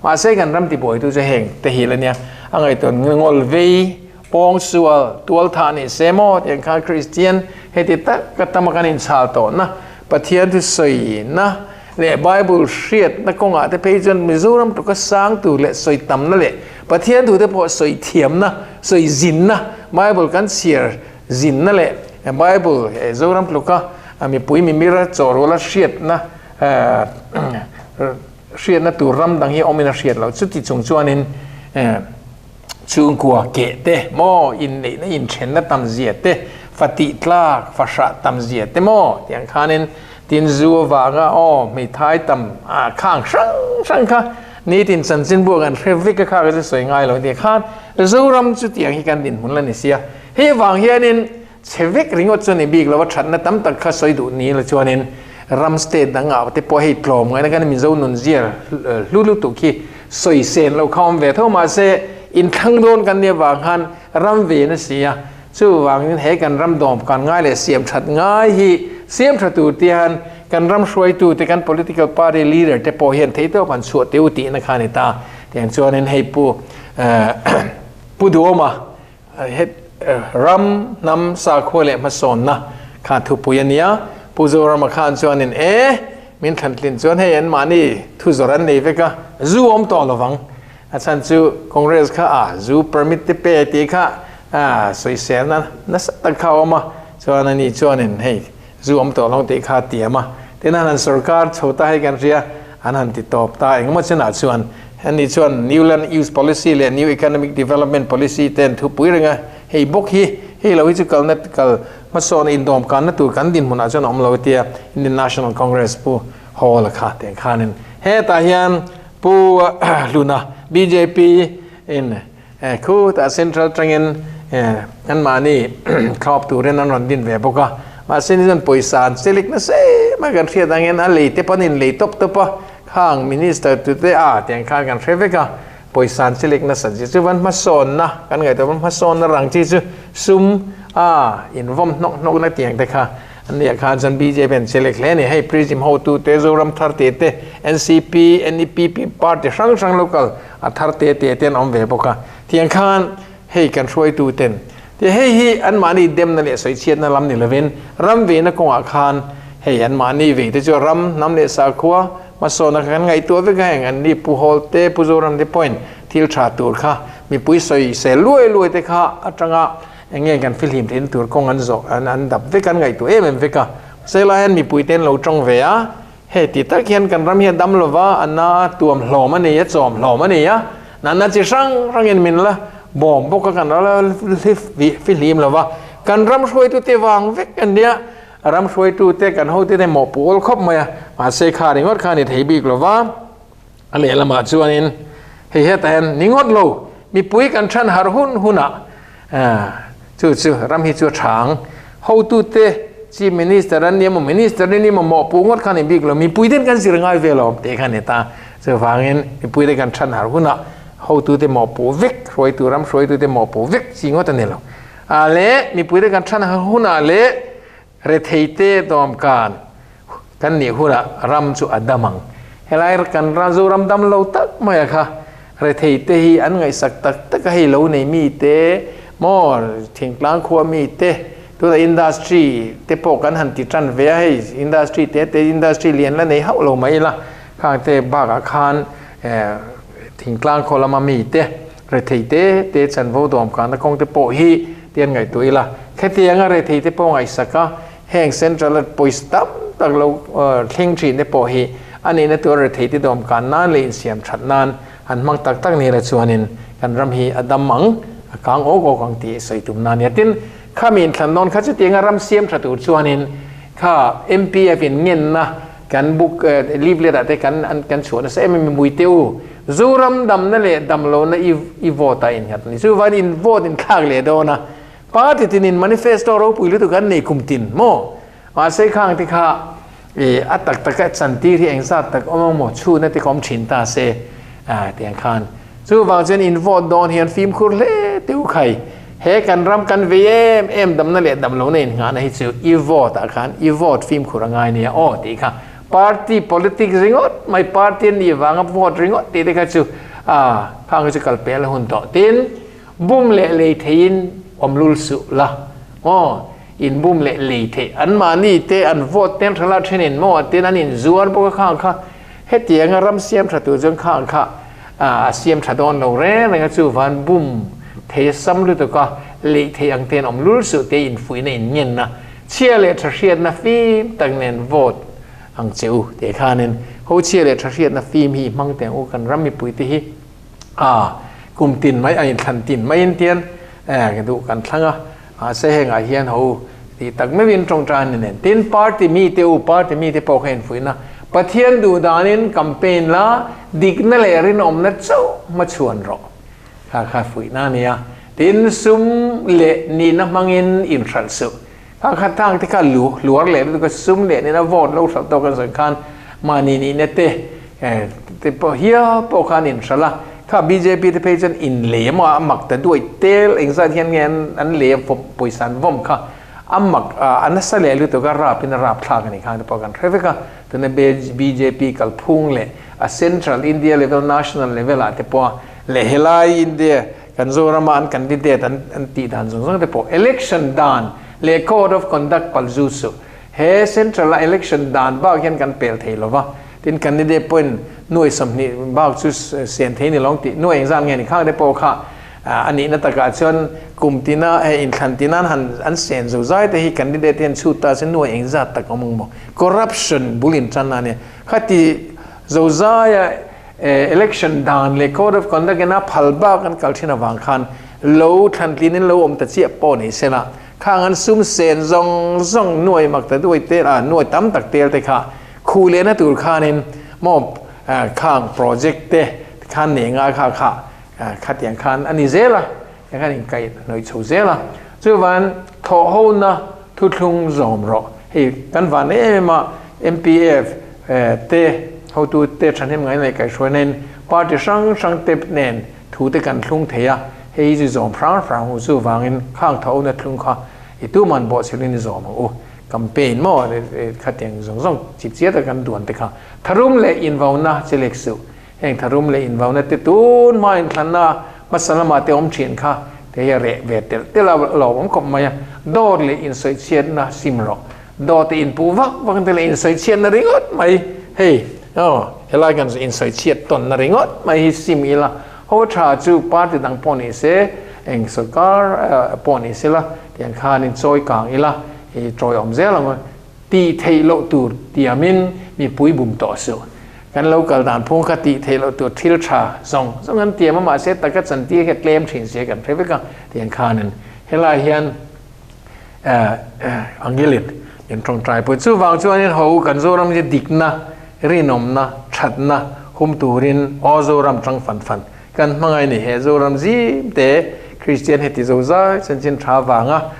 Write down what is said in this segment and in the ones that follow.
Mahse kan ram tibuaitu chu heng te hi la nia. A ngaihtuah ngawl vei, pawngsual, tualthah ni se maw tiang khan Kristian heti tak ka tama kan inchhal tawhna, Pathian thusawi-na leh Bible hriatna kawngah te phei chuan Mizoram tluka sang tur leh sawi tamna leh Pathian thu te pawh sawi thiamna, sawi zinna, Bible kan chhiar zinna leh Bible Zoram tluka mipui mimira chawhruala hriatna hriatna tur ram dang hi awmin a hriat loh. Chuti chung chuanin chhungkua keh te maw, inneihna inthenna tam zia te, fa tih tlak, fa hrah tam zia te maw tiang khanin tin zu avanga aw hmeithai tam khang hrang hrang kha nitin chanchinbu kan hre vek a kha ka chu sawi ngai lo nia khan Zoram chu tiang hi kan dinhmun la ni sia. Hei avang hianin Chhe vek ringawt chu a ni bik lo a, thatna tam tak kha sawi duh ni la chuanin ram state dangah te pawh hei tlawm ngaina kan Mizo nun zia hlu lutuk hi sawi sen lo kha awm ve tho mahse inthlang dawn kan nih avang khan ram ve na si a, chuvangin he kan ram dawm kan ngai leh siam that ngai hi siam tha tur te hian kan ram hruaitu te kan political party leader te pawh hian theihtawp an chhuah teu tihna kha a ni ta. Tiang chuanin hei Pu Pu Duhawma Het ram hnam sakhua leh hmasawnna kha thupui a nia. Pu Zorama khan chuanin e, min thlantlin chuan hei anmahni thu zawrh an nei vek a, zu awm tawh lovang. A chhan chu Congress kha a zu permit te pe tih kha a sawiselna nasa tak kha a awm a, chuan ani chuanin hei zu awm tawh lo tih kha a tiam a. Tin an han sorkar chho ta hei kan hria, an han ti tawp ta engemaw chinah chuan ani chuan New Land Use Policy leh New Economic Development Policy te an thupui reng a, hei bawk hi hei lo hi chu kalna kal hmasawn indawm kanna tur kan dinhmunah chuan a awm lo a tia Indian National Congress Pu Hawla kha tih ang khanin hetah hian Pu Hluna bjp in Khutah Central tangin anmahni thlawp turin an rawn din ve bawk a, mahse ni chuan pawisa an chelik nasa em a, kan hriat angin a lei te pawn in lei tawp tawp a, khang Minister tute a tiang khan kan hre vek a, pawisa an chelik nasa chi chu van hmasawnna kan ngaihtuah pawn hmasawnna rang chi chu sum a invawm hnawk hnawk na tiang te kha An nih khan chuan bjp an che lek hle a ni. Hei Prism hotu te, Zoram thar te te, NCP, NEPP party hrang hrang local a thar te te te an awm ve bawk a. Tiang khan hei kan hruaitu ten te hei hi anmahni demna leh sawichhiatna lam ni lovin ram veina kawngah khan hei anmahni vei te chu ram, hnam leh sakhua hmasawnna kha kan ngaihtuah vek a, heng anni Pu Hawl te, Pu Zoram te pawhin thil tha tur kha mipui sawisel luai luai te kha atanga Eng nge kan fihlim theihna tur kawng an zawh an an dap vek an ngaihtuah em em vek a. Mahse lai hian mipui te an lo tawng ve a, hei ti tak hian kan ram hi a dam lo va, a na a tuam hlawm a ni, a chawm hlawm a ni a, natna chi hrang hrangin min la bawm bawk a, kan ram fihlim lo va, kan ram hruaitute vang vek an nia, ram hruaitute kan hotute mawhpuh awl khawp mai a, mahse kha ringawt kha a ni thei bik lo va. A lehlamah chuanin hei hetah hian ni ngawt lo, mipui kan than harh hun hunah chu chu ram hi chu a tha ang. Hotute Chief Minister an ni emaw Minister an ni emaw mawhpuh ngawt kha a ni bik lo, mipui ten kan zir ngai ve lo tih kha a ni ta. Chuvangin mipui te kan than harh hunah hotute mawhpuh vek, hruaitu ram hruaitute mawhpuh vek chi ngawt a ni lo. A leh mipui te kan than harh hunah leh Retheite dawmkan kan nih hunah ram chu a dam ang. Helai kan Zoram dam lo tak mai a kha retheite hi an ngaihsak tak tak a, hei lo nei mite maw thingtlang khua mite tunah industry te pawh kan han ti tan ve a, hei industry te te industry lian la nei hauh lo mai ila khang te bakah khan thingtlang khaw lama mite Retheite te chanvo dawmkanna kawng te pawh hi ti an ngaihtuah ila, khetianga retheite pawh ngaihsak a, heng central a pawisa tam tak lo thleng thin te pawh hi a nihna tur retheite dawmkan nan leh insiam that nan han hmang tak tak ni la chuanin kan ram hi a dam ang, a kang awk awk ang tih sawi tumna a nia. Tin, khami inthlan dawn kha chutianga ram siam tha tur chuanin kha MPF in ngenna Kan book leaflet ah te kan kan chhuah nasa em em mipui te u Zoram damna leh damlohna i i vote ah innghat a ni. Chuvan in vote in thlak leh dawn a, party tin in manifesto ropui lutuk an nei kum tin maw? Mahse khang te kha i a tak tak a chantir hi engzat tak awm ang maw chhuna te kha awm thin ta se a tiang khan. Chuvang chuan in vote dawn hian fimkhur hle teuh khai. He kan ram kan vei em em damna leh damlohna inngahna hi chu i vote ah khan i vote fimkhur a ngai nia aw tih kha Party politics ringawt mai, party an nih vanga vote ringawt tih te kha chu ah khang kha chu kal pel a hun tawh. Tin, bum leh lei theihin awm lul suh la maw, in bum leh lei theih anmahni te an vote te an tha la thenin maw tin an inzuar bawk a khang kha hetianga ram siam tha tur chuan khang kha a siam tha dawn lo reng reng a chuvan bum thei a sam lutuk a lei theih ang te an awm lul suh te infuihna inngenna Chhia leh tha hriatna fim tak nen vote ang che u tih khanin ho chhia leh tha hriatna fim hi i hmang teh ang u kan ram mipuite hi a kum tin mai a inthlan tin mai in tian eh duh kan thlang a mahse hengah hian ho tih tak meuhin tawngtai ni nen tin party mite u party mite pawh kha infuihna Pathian duh danin campaign la dikna leh rinawmna chauh hmachhuan rawh. Kha kha fuihna a nia. Tin, sum leh nihna hmangin inhralh suh. Kha kha tang te kha lu hluar leh lutuk a, sum leh nihna vote lo hralh tawk an sawi khan mahni nihna te te pawh hial pawh khan inhralh a. Kha bjp te phei chuan inlei emaw a mak ta duai tel engzat hian nge an lei a pawisa an vawm kha a mak a nasa leh lutuk a, rap in a rap thlak a nih khang te pawh kan hre vek a. Tuna bjp kalphung leh a central India level national level ah te pawh a Leh helai India kan Zorama an candidate an an tih dan zawng zawng te pawh election dan leh code of conduct pal zu suh. He central a election dan bak hian kan pel thei lo va, tin candidate pawhin nuai 20 bak chu siam thei ni lo ang tih nuai engzat nge ni khang te pawh kha a nihna takah chuan kum tina hei inthlan tina an han an sen zo zai te hi candidate hian chhut ta se nuai engzat tak awm ang maw? Corruption bul intan a nia. Khati zo zaia Election dan leh Code of Conduct ina phal bak an kal thin avang khan lo thlantlin in lo awm ta chiah pawh ni sela, khang an sum sen zawng zawng nuai mak ta duai tel a, nuai tam tak tel te kha khuh lehna tur khanin maw khang project te khan nei ngai kha kha khatiang khan a ni zel a, tiang khan inkaih hnawih chho zel a. Chuvan thawhhona thuthlung zawm rawh. Hei kan van em em a MPF te hotu te thahnem ngai leh kaihhruaina in party hrang hrang te nen thu te kan thlung thei a, hei hi chu zawm hrang hrang hu chuvangin khang thawhna thlung kha i tuman bawhchhilhin i zawm ang u. Campaign maw khatiang zawng zawng chip chiat a kan duan te kha tharum leh invauna che lek suh. Heng tharum leh invauna te tun hma inthlanna hmasa lamah te awm thin kha te hi a reh ve telh telh a lawmawm khawp mai a, dawt leh insawichhiatna sim rawh. Dawt te inpuh vak vak te leh insawichhiatna ringawt mai hei aw helai kan insawichhiat tawnna ringawt mai hi sim ila ho tha chu party dang pawh ni se eng sorkar pawh ni sela tiang khanin chawi kang ila i tawiawm zel ang. Tih theih loh tur tiamin mipui bum tawh suh. Kan lo kal dan phung kha tih theih loh tur thil tha zawng zawng an tiam a mahse taka chantir hi a tlem thin sia kan hre vek a tiang khanin helai hian angilin min tawngtai pui. Chuvang chuanin ho kan Zoram hi dikna, rinawmna, thatna hum turin aw Zoram tang fan fan kan hmangaih ni. He Zoram zim te Kristian heti zozai chanchin tha vanga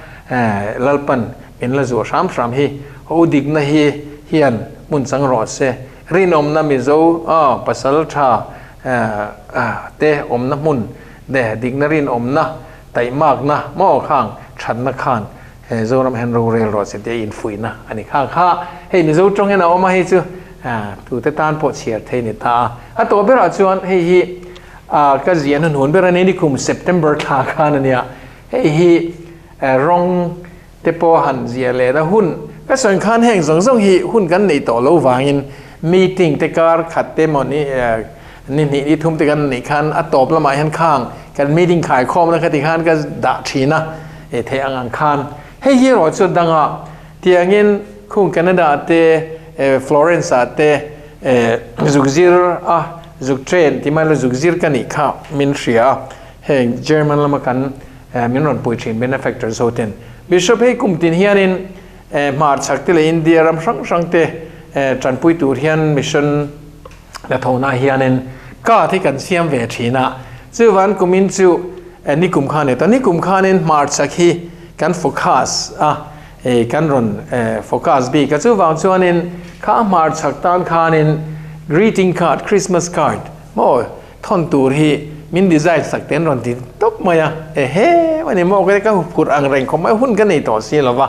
Lalpan Min la zuah hram hram hi ho dikna hi hian hmun chang rawh se. Rinawmna Mizo pasal tha te awmna hmun leh dikna rinawmna taihmakna maw khang thatna khan he Zoram hian rorel rawh se tia infuihna a ni kha kha. Hei Mizo tawng hian a awm a hei chu tute tan pawh chhiar thei ni ta a. A tawh berah chuan hei hi ka ziah hnuhnun ber a ni nikum September thla khan a nia. Hei hi rawng te pawh han ziah leh na hun ka sawi khan heng zawng zawng hi hun kan neih tawh lo vangin meeting te kar khat te emaw ni ni hnih ni thum te kan neih khan a tawp lamah hian khang kan meeting khai khawm na kha ti khan ka dah thin a e theih ang ang khan hei hi erawh chu danga tiangin khung Canada te Florence ah te zuk zir a zuk train ti mai la zuk zir ka nih kha min hria a heng German lama kan min rawn pui thin benefactors ho ten Bishop hei kum tin hianin hmar chhak te leh India ram hrang hrang te tanpui tur hian mission la thona hianin card hi kan siam ve thin a chuvan kumin chu nikum khan e ta nikum khanin hmar chhak hi kan focus a kan rawn focus bik a chuvang chuanin kha hmar chhak tan khanin greeting card Christmas card maw Thawn tur hi min design sak te an rawn ti tawp mai a, ehe ani maw ka ka huphurh ang reng khawp mai, hun ka nei tawh si lo va.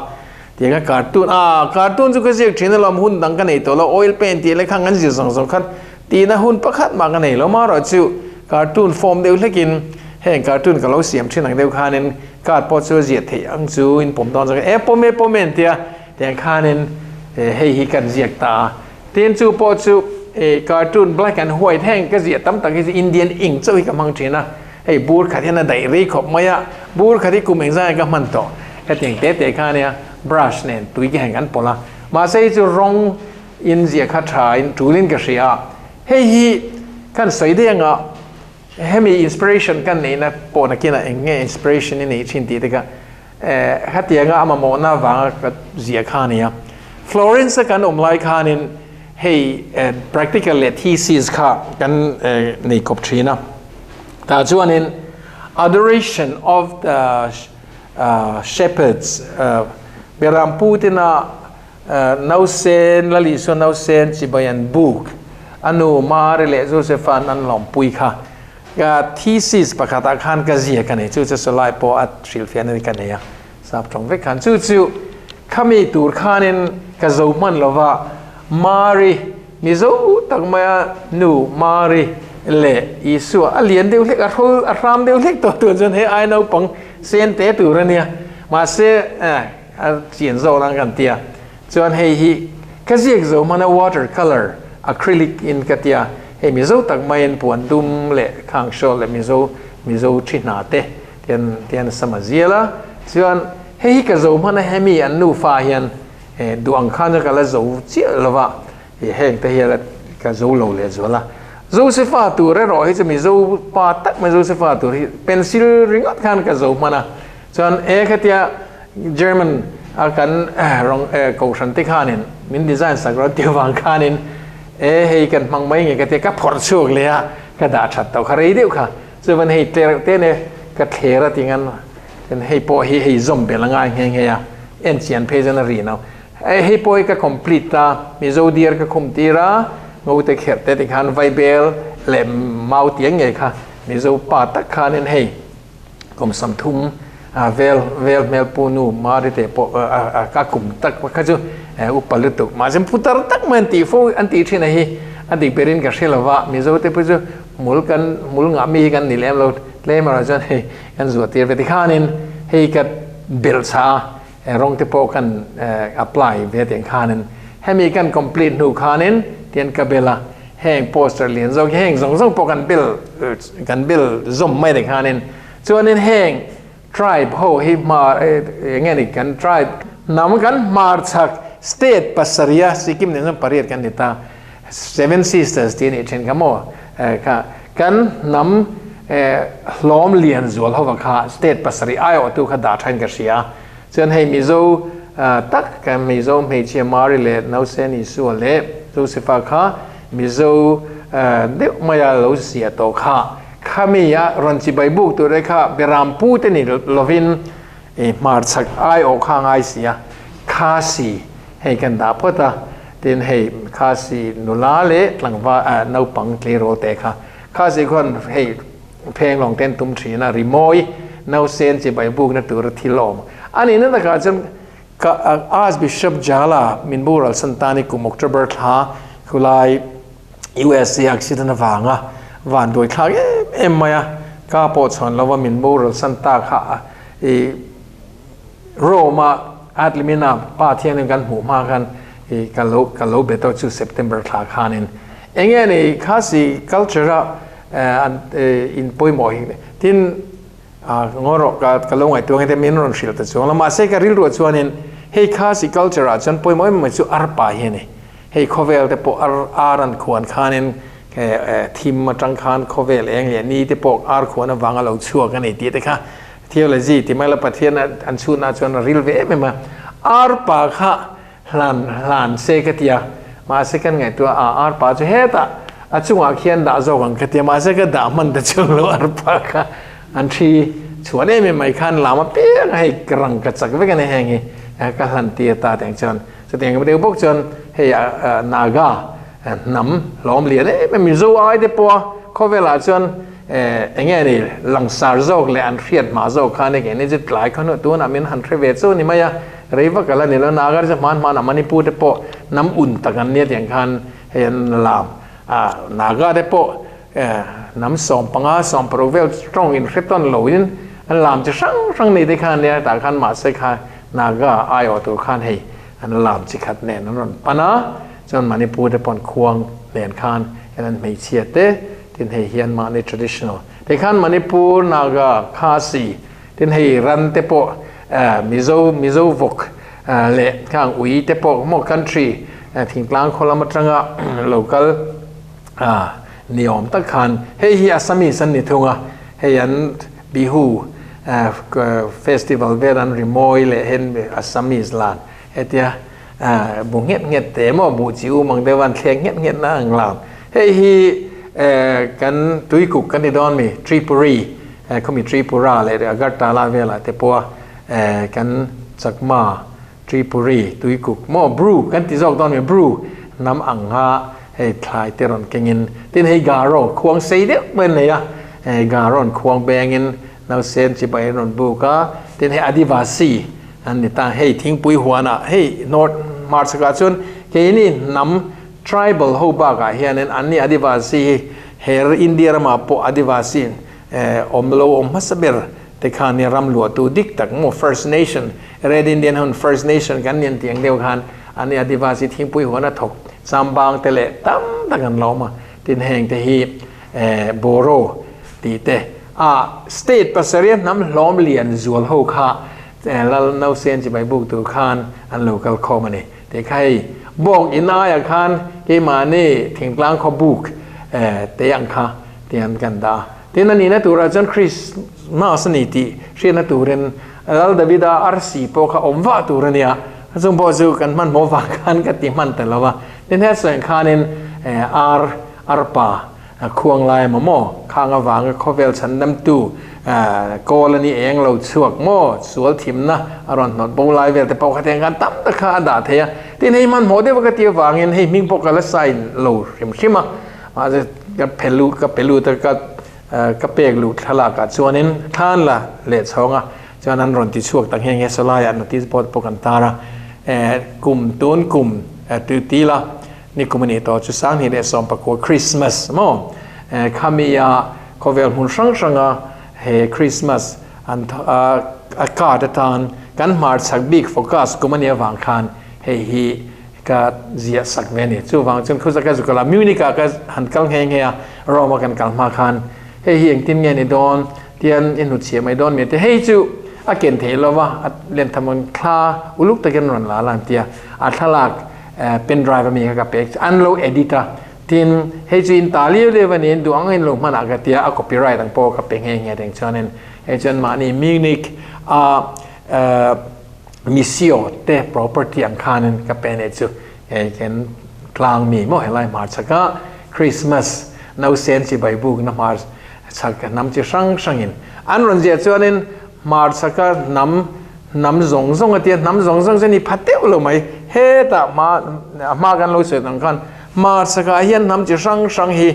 Tianga cartoon, ah cartoon chu ka ziak thin alawm hun dang ka nei tawh lo, oil paint tih leh khang an zir zawng zawng khan tihna hun pakhat mah ka nei lo marawh chu cartoon form deuh hlekin heng cartoon ka lo siam thin ang deuh khanin card pawh chu a ziah theih ang chu in pawm dawn zawk e pawm e pawm e an tia tiang khanin hei hi kan ziak ta a tin chu pawh chu cartoon black and white heng ka ziah tam tak hi chu Indian ink chauh hi ka hmang thin a. Hei bur khat hian a daih rei khawp mai a, bur khat hi kum engzah nge ka hman tawh? Hetiang te te kha ania brush nen tui ki heng kan pawlh a, mahse hei chu rawng in ziah kha tha in tul in ka hria a, hei hi kan sawi daih anga hemi inspiration kan neihna pawh nakinah eng nge inspiration i neih thin tih te kha eh hetianga a mamawhna avanga ka ziah kha a nia. Florence a kan awm lai khanin hei practical leh thesis kha kan nei kawp thin a. Tah chuanin Adoration of the Shepherds Berampu tina nausen Lalisua nausen chibai an buk a nu Mari leh Josepha'n an lawmpui kha ka thesis pakhatah khan ka ziak a ni. Chu chu Salai pawh a hrilhfiahna ni ka nei a, sap tawng vek khan. Chu chu khami tur khanin ka zo hman lova Mari Mizo tak maia nu Mari leh Isua a lian deuh hlek, a hrawl, a hram deuh hlek tawh tur chuan hei ai naupang sen te tur a nia. Mahse, a chian zawk ang kan tia. Chuan hei hi ka ziak zo hmana water colour acrylic in ka tia. Hei Mizo tak maiin puan dum leh khang shawl leh Mizo, Mizo thi hna te tian tian a sam a zial a. Chuan hei hi ka zo hmana hemi an nufa hian Eh, duh ang khan chu ka la zo chiah lo va, ih heng te hi a la ka zo lo leh zual a. Josefa tur erawh hi chu Mizo pa tak mai Josefa tur hi pencil ringawt khan ka zo hman a. Chuan e khatia German a kan rawng eh kohhran te khanin min design sak rawh tih avang khanin e hei kan hmang mai nge ka tia ka phawrh chhuak leh a, ka dah that tawh kha rei deuh kha. Chuan hei tlereuh te nia ka thler a tingan Tin, hei pawh hi hei zawm bel a ngai nghe nghe a, en chian phei chuan a ri no. Hei pawh hi ka complete ta, Mizo deer ka khum tir a, ngote kherh te tikhan vaibel leh mau tiang ngei kha Mizo pa tak khanin hei kum 30 vel vel hmel pu nu Mari te pawh a kum tak kha chu upa lutuk mahse putar tak mai an tih fo an tih thin a hi a dik berin ka hre lova Mizo te pawh chu hmul kan hmul ngah mi hi kan ni lem lo tlem erawh chuan hei Kan zuah tir ve tikhanin hei ka belh chah a, rawng te pawh kan apply ve tiang khanin hemi kan complete hnu khanin tian ka bel a, heng poster lian zawk hi heng zawng zawng pawh kan bel kan bel zawm mai tikhanin chuanin heng tribe ho hi hmar enge ni kan tribe hnam kan hmarchhak state pasarih a Sikkim nen chuan pariat kan ni ta Seven Sisters tih a nih thin kha maw kha kan hnam hlawm lian zual hova kha state pasarih aiawhtu kha dah thain ka hria. Chuan hei Mizo tak kan Mizo hmeichhia Mari leh Nausen Isua leh Josepha kha Mizo deuh maia lo ziah tawh kha khami a rawn chibai buk tur te kha Berampu te ni lovin hmarchhak aiawh kha a ngai si a, Khasi hei kan dah phawt a. Tin hei Khasi nula leh tlangval naupang tleirawl te kha Khasi khuan hei pheng lawng ten tum thin a rimawi nausen chibai bukna tura thil awm a nih na takah chuan ka Archbishop Jala min boral san tani kum October thla khulai USA accident avanga van duai thlak em em mai a ka pawh chhawn lova min boral san ta kha i Rome a Adlimina pa thianin kan hmuh hma khan i ka lo ka lo be tawh chu September thla khanin eng nge ni Khasi culture a an in pawimawh hi tin ngaw rawh ka ka lo ngaihtuah nge te min rawn hrilh ta chuang lo mahse ka rilruah chuanin hei Khasi culture ah chuan pawimawh em mai chu arpa hi a ni hei khawvel te pawh ar ar an khuan khanin thim atang khan khawvel eng leh ni te pawh ar khuan avanga lo chhuak a ni tih te kha Theology ti mai la Pathian an chhunah chuan a ril ve em em a, arpa kha hlan hlan se ka ti a, mahse kan ngaihtuah a arpa chu hetah a chungah khian dah zawk ang ka ti a, mahse ka dah hman ta chuang lo arpa kha an thi chhuan em em mai khan lam apiang a hei rang ka chak vek a ni heng hi ka hlan tir ta tiang chuan chutiang deuh bawk chuan hei Naga hnam hlawm lian em em Mizo ai te pawh a khawvelah chuan Eng nge ni, langsar zawk leh an hriat hma zawk khan eng nge ni chu tlai khaw hnuh tunah min han hre ve chu ni mai a. Rei vak a la ni lo. Naga te chu hman hmanah Manipur te pawh hnam un tak an nia tiang khan hei an lam a. Naga te pawh hnam 15, 16 vel tawng inhre tawn loin an lam chi hrang hrang nei te khan an nia tah khan mahse kha Naga aiawh tur khan hei an lam chi khat nen an rawn pan a. Chuan Manipur te pawh khuang nen khan hian an hmeichhia te tin hei hian mahni traditional te khan Manipur, Naga, Khasi tin hei ran te pawh Mizo, Mizo vawk leh khang ui te pawh maw country thingtlang khaw lam atanga lo kal ni awm tak khan hei hi Assamese an ni thung a, hei an Bihu festival vel an rimawi leh hen Assamese lan hetia Bu nghet nghet te maw buh chi um ang deuh a an thlek nghet nghet na ang lo. Hei hi kan tuikuk kan ti dawn mi Tripuri khawmi Tripura leh Agartala velah te pawh a kan Chakma Tripuri tuikuk maw Bru kan ti zawk dawn mi Bru hnam ang kha hei thlai te rawn kengin tin hei Garo khuang sei deuh mai an nei a Garo an khuang bengin nausen chibai an rawn buk a tin hei Adivasi An ni ta, hei thingpui huanah hei North hmarchhakah chuan keini hnam tribal ho bakah hianin anni Adivasi hi her India ramah pawh Adivasi awm lo awm hmasa ber te khan nia ram luahtu dik tak maw First Nation Red Indian hun First Nation kan nian tih ang deuh khan anni Adivasi thingpui huana thawk chambang te leh tam tak an lo awm a, tin heng te hi Boro tih te a state pasarih a hnam hlawm lian zual ho kha Lal Nausen chibai buk tur khan an lo kal khawm a ni. Tih kha hei bawk in aiah khan keimahni thingtlang khaw buk te ang kha tian kan dah a. Tin a nihna turah chuan Christmas a ni tih hriatna turin Lal Davida arsi pawh kha awm vah tur a nia. A chung pawh chu kan hmanhmawh vang khan ka ti hman ta lo va. Tin he sawi ang khanin ar arpa Khuang lai maw maw? Khang avanga khawvel chhandamtu kawl a ni eng lo chhuak maw? Sual thimna a rawn hnawt bo lai vel te pawh kha tiang khan tam tak kha a dah thei a. Tin hei hmanhmawh deuh a ka tih avangin hei hming pawh ka la sign lo hrim hrim a. Mahse ka phe lut ka pe lut a ka ka pek luh thlalak ah chuanin thlan la leh chhawng a chuan an rawn ti chhuak ta nghe nghe sawlaiah notice board pawh kan tar a. Kum tun kum ti la. Nikum a nih tawh chu 2019 Christmas maw khami a khawvel hmun hrang hranga he Christmas an a card atan kan hmarchhak bik focus kum a nih avang khan hei hi ka ziah sak ve a ni. Chuvang chuan khuza ka zukala Munich ah ka han kal nghe nghe a Rome a kan kal hma khan hei hi engtin nge ni dawn tian i hnutchhiah mai dawn mi te hei chu a ken theih lova a lentham ang thla uluk takin rawn la la an tia a thlalak Pen drive ami kha ka pek chu an lo edit a, tin hei chu in ta liau liau a niin duh ang in lo hman ah ka tia a copyright ang pawh ka pe nghe nghe reng chuanin hei chuan mahni Munich a Missio te property ang khanin ka pe nei chu hei kan tlang mi maw helai hmarchhak ah Christmas nausen chibai buk na hmarchhak hnam chi hrang hrang in an rawn ziah chuanin hmarchhak a hnam Hnam zawng zawng a tia, hnam zawng zawng chuan i pha teuh lo mai. Hetah hma a hma kan lo sawi ang khan hmarchhakah hian hnam chi hrang hrang hi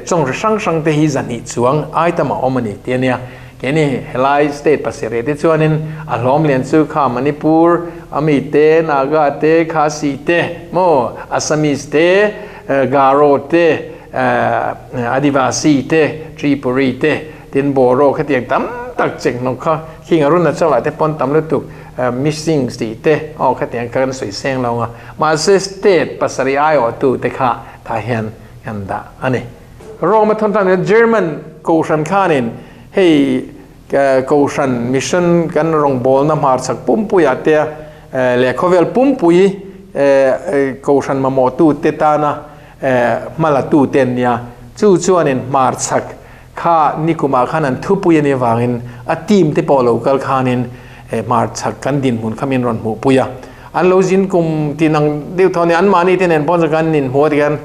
chawng hri hrang hrang te hi zahnih chuang ai tam a awm a ni tih a nia. Keini helai state pasarih te chuanin a hlawm lian chu kha Manipur a mi te, Naga te, Khasi te maw, Assamese te, Garo te, Adivasi te, Tripuri te, Tin boruak hetiang tam tak chek hnawk kha khing Arunachal ah te pawn tam lutuk missings tih te aw khatiang kha kan sawi seng lo ang a, mahse state pasarih aiawhtu te kha tah hian kan dah a ni. Rome a thawn tan hian German kohhran khanin hei kohhran mission kan rawngbawlna hmarchhak pumpuiah te leh khawvel pumpui kohhran mamawhtu te tana hmalatu te an nia, chu chuanin hmarchhak Kha nikumah khan an thupui a nih avangin a team te pawh lo kal khanin hmarchhak kan dinhmun kha min rawn hmuhpui a. An lo zin kum tin ang deuh tho a ni. Anmahni te nen pawh chuan kan inhmu a tikhian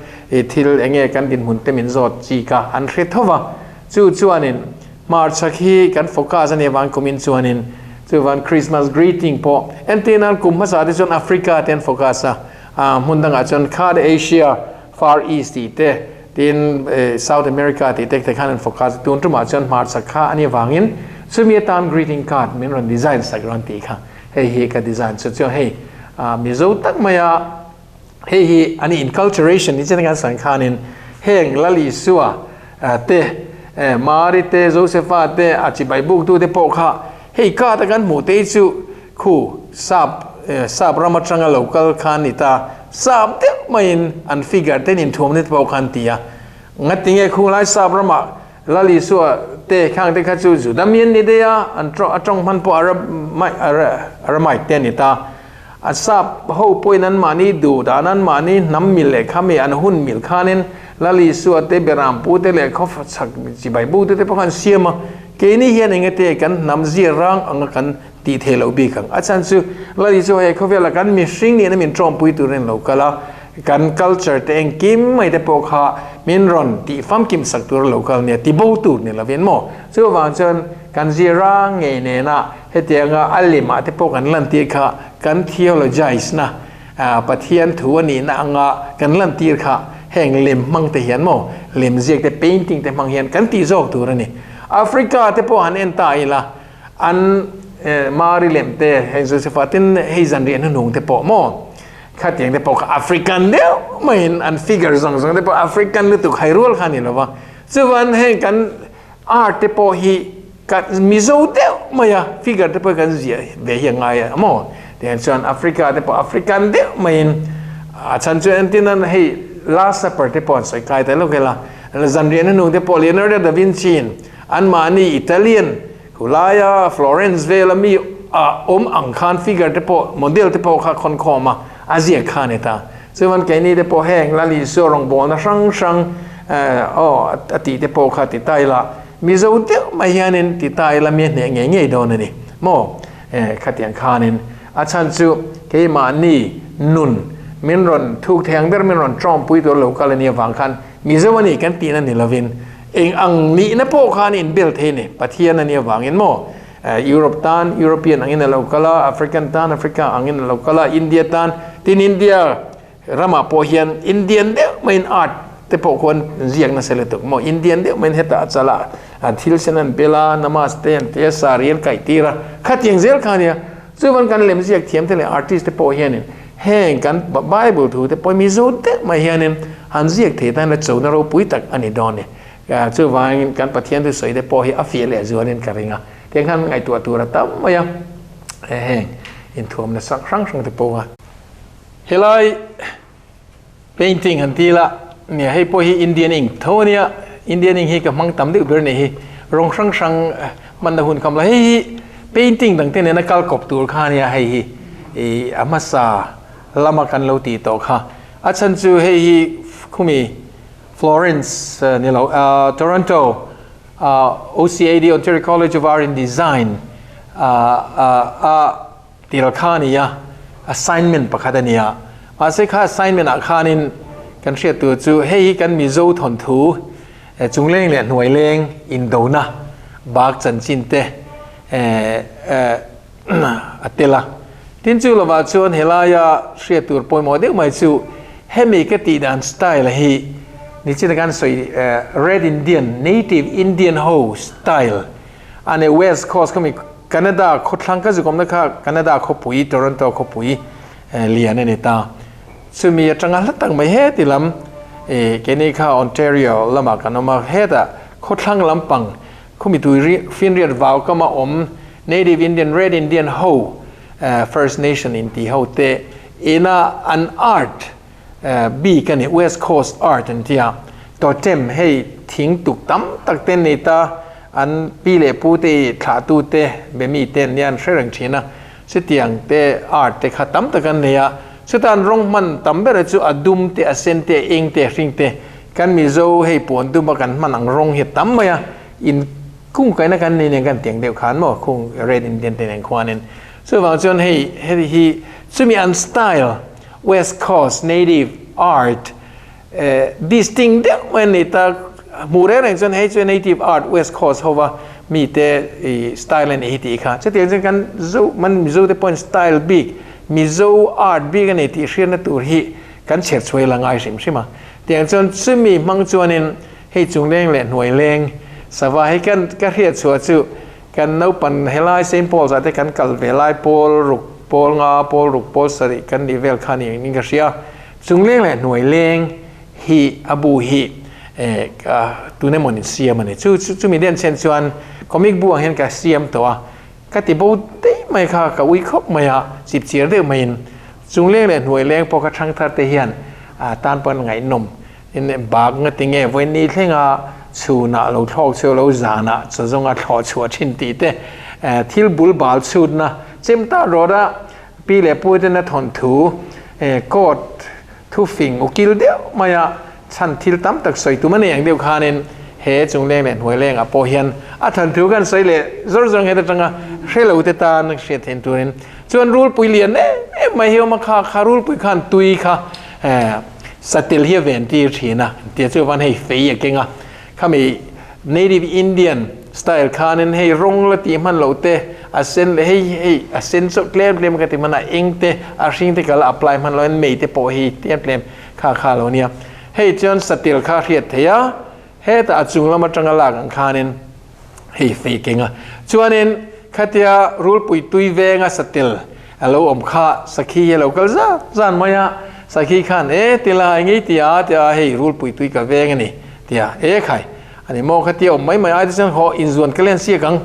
thil eng nge kan dinhmun te min zawt chi kha an hre tho va. Chu chuanin hmarchhak hi kan focus a nih avangin kumin chuanin chuvan Christmas greeting pawh entir nan kum hmasa te chuan Africa te an focus a, hmun dangah chuan kha Asia, Far East tih te, Tin, South America tih te te khan an focus tun tumah chuan hmarchhak kha a nih avangin chumi atan greeting card min rawn design sak rawn tih kha. Hei hi ka design chu chuan hei Mizo tak maia hei hi ani inculturation ni chen kan san khanin heng Lal Isua te Mari te Josepha te a chibai buk tu te pawh kha hei ka ta kan hmuh te chu khu sap sap ram atanga lo kal khan ni ta sap deuh maiin an figure ten inthuam te pawh khan ti a ngatinge khunglai sap ramah Lal Isua te khang te kha chu Juda mi an ni daih a, an a tawng hman pawh Aramaic te a ni ta. A sap ho pawhin anmahni duh dan, anmahni hnam mil leh kha mi an hun mil khanin Lal Isua te, Beram pu te leh khaw chhak chibai bu te te pawh kha an siam a. Keini hian engate kan hnam zia rang anga kan tih theih loh bik ang. A chhan chu Lal Isua he khawvela kan mihring nihna min tawngpui turin lo kal a, kan culture te engkim mai te pawh kha min rawn tih famkim sak tur a lo kal nia, ti bo tur ni lovin maw? Chuvang chuan kan zira ngei nena hetianga a lemah te pawh kan lantir kha kan theologize na, Pathian thu a nihna anga kan lantir kha heng lem hmang te hian maw, lem ziak te painting te hmang hian kan tih zawk tur a ni. Africa te pawh han en ta ila an Mari lem te heng Josepha tin hei zanriah hnuhnung te pawh maw khatiang te pawh kha African deuh maiin an figure zawng zawng te pawh African lutuk hai rual kha a ni lo va. Chuvan heng kan art te pawh hi kan Mizo deuh maia figure te pawh kan ziah ve hi a ngai a maw. Tiang chuan Africa te pawh African deuh maiin a chhan chu entin an hei Last Supper te pawh an sawi kai ta lawk ila zanriah hnuhnung te pawh Leonardo da Vinci in anmahni Italian Khulaia Florence vela mi a awm ang khan figure te pawh model te pawh kha khawn khawm a, a ziak kha a ni ta. Chuan keini te pawh heng Lal Isua rawngbawlna hrang hrang aw a tih te pawh kha ti ta ila, Mizo deuh mai hianin ti ta ila mi a hneh ngei ngei dawn a ni maw? Khatiang khanin a chhan chu keimahni nun min rawn thuk thei ang ber min rawn tawngpui tur lo kal a nih avang khan Mizo a ni kan tihna ni lovin Eng ang nihna pawh khan inbel thei ni, Pathian a nih avangin maw? Europe tan European angin a lo kal a, African tan Africa angin a lo kal a, India tan, tin India ramah pawh hian Indian deuh maiin art te pawh khuan ziak nasa lutuk maw? Indian deuh maiin hetah a chal a, thil sen an bel a, namaste an ti a, sari an kaih tir a, khatiang zel kha a nia. Chuvan kan lemziak thiam te leh artist te pawh hianin heng kan Bible thu te pawh Mizo deuh mai hianin han ziak thei tan la chona ropui tak a ni dawn ni. Chuvangin kan Pathian thusawi te pawh hi a fiah leh zualin ka ring a. Tiang khan ngaihtuah tur a tam mai a, heng inthuamna hrang hrang te pawh a. Helai painting han ti ila, nia hei pawh hi Indian ink tho a nia, Indian ink hi ka hmang tam deuh ber a nih hi, rawng hrang hrang hmanna hun kham la, hei hi painting dang te nena kal kawp tur kha a nia hei hi ih a hmasa lama kan lo tih tawh kha, a chhan chu hei hi khumi Florence ni lo Toronto OCAD Ontario College of Art and Design a Tir kha a ni a, assignment pakhat a ni a. Mahse kha assignment ah khanin kan hriat tur chu hei hi kan Mizo thawnthu chungleng leh hnuaileng indona bak chanchin te a tel a. Tin chu lovah chuan helaia hriat tur pawimawh deuh mai chu hemi ka tih dan style hi nichina kan sawi Red Indian, Native Indian ho style A ni West Coast khami Canada khawthlang ka zukawmna kha Canada khawpui Toronto khawpui lian a ni ta. Chumi atanga hla tak mai heti lam keini kha Ontario lamah kan awm a, hetah khawthlang lampang khumi tui finriat vau kama awm Native Indian Red Indian ho First Nation inti ho te ina an art bik a ni, West Coast Art an ti a, totem hei thing tuk tam tak te nei ta, an pi leh pu te i thlah tu te be mi te an nia an hre reng thin a, chutiang te art te kha tam tak an nei a, chuta an rawng hman tam ber chu a dum te, a sen te, a eng te, a hring te, kan Mizo hei puan duma kan hman ang rawng hi a tam mai a, in kung kaina kan nei nen kan tiang deuh khan maw khung Red Indian te nen khuanin, chuvang chuan hei heti hi chumi an style West Coast Native Art distinct deuh mai an nei ta, hmuh reng reng chuan hei chu Native Art West Coast hova mite style a nih hi tih kha. Chutiang chuan kan Zo man Mizo te pawhin style bik Mizo art bik a nei tih hriatna tur hi kan chher chhuai la ngai hrim hrim a. Tiang chuan chumi hmang chuanin hei chungleng leh hnuaileng sava hi kan ka hriat chhuah chu. Kan naupan helai Saint Paul's ah te kan kal ve lai pawl ruk, pawl nga, pawl ruk, pawl sarih kan nih vel kha ni engin ka hria. Chungleng leh hnuaileng hi a bu hi tun emaw nin siam a ni. Chu chumi den chen chuan comic bu ang hian ka siam tawh a, ka ti bo daih mai kha ka ui khawp mai a, chip chiar deuh maiin chungleng leh hnuaileng pawh kha thangthar te hian tan pawn ngaihnawm In bak nga ti nge vawiin thlenga chhunah lo thlawk chhuah lo zanah chazawnga thlawh chhuah thin tih te thil bul bal chhutna chem ta rawt a pi leh pu ten a thawn thu court thu fing ukil deuh mai a chhan thil tam tak sawi tum a nei ang deuh khanin he chungleng leh hnuaileng ah pawh hian a thawn thu kan sawi leh zawr zawr nghet atanga hre lo te tan hriat theih turin chuan rulpui lian em em mai hi a awm a kha kha rulpui khan tui kha Satel hi a ven tir thin a, tia chu van hei fei a keng a, khami native Indian style khanin hei rawng la tih hman loh te a sen leh hei hei a sen chauh tlem tlem ka ti hman a, eng te a hring te ka la apply hman loh in mei te pawh hi tlem tlem kha kha lo nia. Hei chuan satel kha hriat theih a, hetah a chung lam atanga lak ang khanin hei fei keng a, chuanin khatia rulpui tui venga satel A lo awm kha sakhi hi a lo kal zan zan mai a, sakhi khan e ti lai ngei ti a ti a hei rulpui tui ka veng a ni ti a, e khai a ni maw khatia awm mai mai ai te chuan haw inzuan ka len siak ang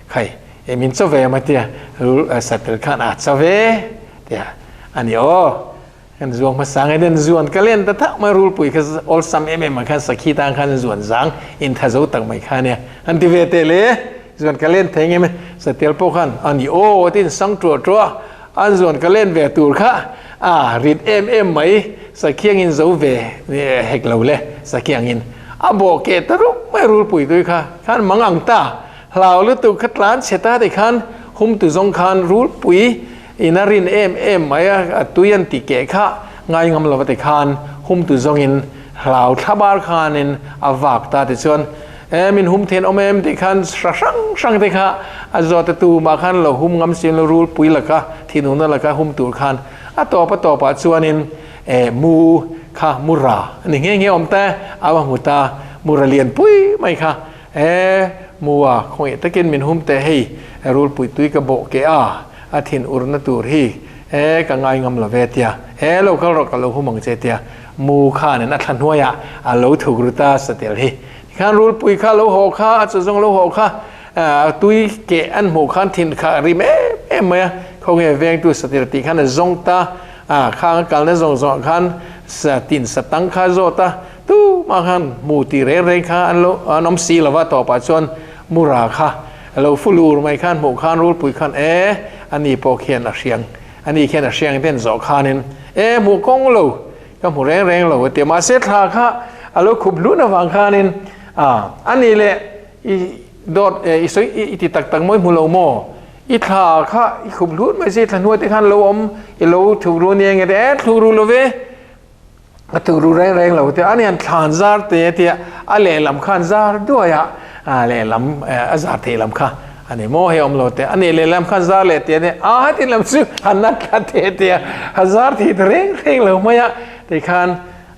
khai e min chaw ve mai ti a, rul satel khan a chaw ve ti a, a ni aw kan zuang hmasa nge den zuan ka len ta thak mai rulpui kha awlsam em em ang khan sakhi tan khan zuan zang intha zo tak mai kha nia an ti ve teh le. Zuan ka len thei ngem satel pawh khan a ni aw tiin sang ṭuah ṭuah a, an zuan ka len ve tur kha a rit em em mai, sakhiangin zo ve hek lo le, sakhiangin a bawh keh ta rup mai rulpui tui kha khan mang ang ta, hlau lutuk kha tlan chhe ta ti khan hum tu zawng khan rulpui in a rin em em mai a, a tui an ti keh kha ngai ngam lo va ti khan hum tu zawngin hlau thlabar khanin a vak ta ti chuan E min hum then awm em tih khan hra hrang hrang te kha a zawt a tu mah khan lo hum ngam sin lo rul pui laka thinuna laka hum tur khan a tawp a tawpah chuanin e mu kha mura a ni nghe nghe awm ta a va hmu ta mura lian pui mai kha e mu a khawngaih takin min hum teh hei rul pui tui ka bawh keh a a thin urna tur hi e ka ngai ngam lo ve tia e lo kal rawh ka lo hum ang che tia mu khanin a thla hnuaiah a lo thuk ru ta satel hi Tikhan rulpui kha lo haw kha, a chuzawng lo haw kha, tui keh an hmuh khan thin kha a rim em em mai a, khawnge vengtu satir tih khan a zawng ta, khang a kalna zawng zawngah khan tin satang kha a zawt a, tumah khan hmu tih reng reng kha an lo an awm si lo va, tawpah chuan mura kha a lo fu lur mai khan hmuh khan rulpui khan e ani pawh khian a hriang, ani khian a hriang ten zawh khanin e hmuh kawng lo Ka hmu reng reng lo a ti a, mahse thla kha a lo khup hlun avang khanin a a ni le i dawt i sawi i ti tak tak mawi hmu lo maw? I thla kha i khup hlun mai se i thla hnuai te khan lo awm i lo thuk ru nia nge te e thuk ru lo ve a thuk ru reng reng lo te a ni an thlan zar te a tia a lehlam khan zar duai a a lehlam a zar theih lam kha A ni maw hei awm lo teh, a nih lehlam khan zar leh teh a nia, a heti lam chu a nat thla teh teh a, a zar thei ta reng reng lo mai a, tikhan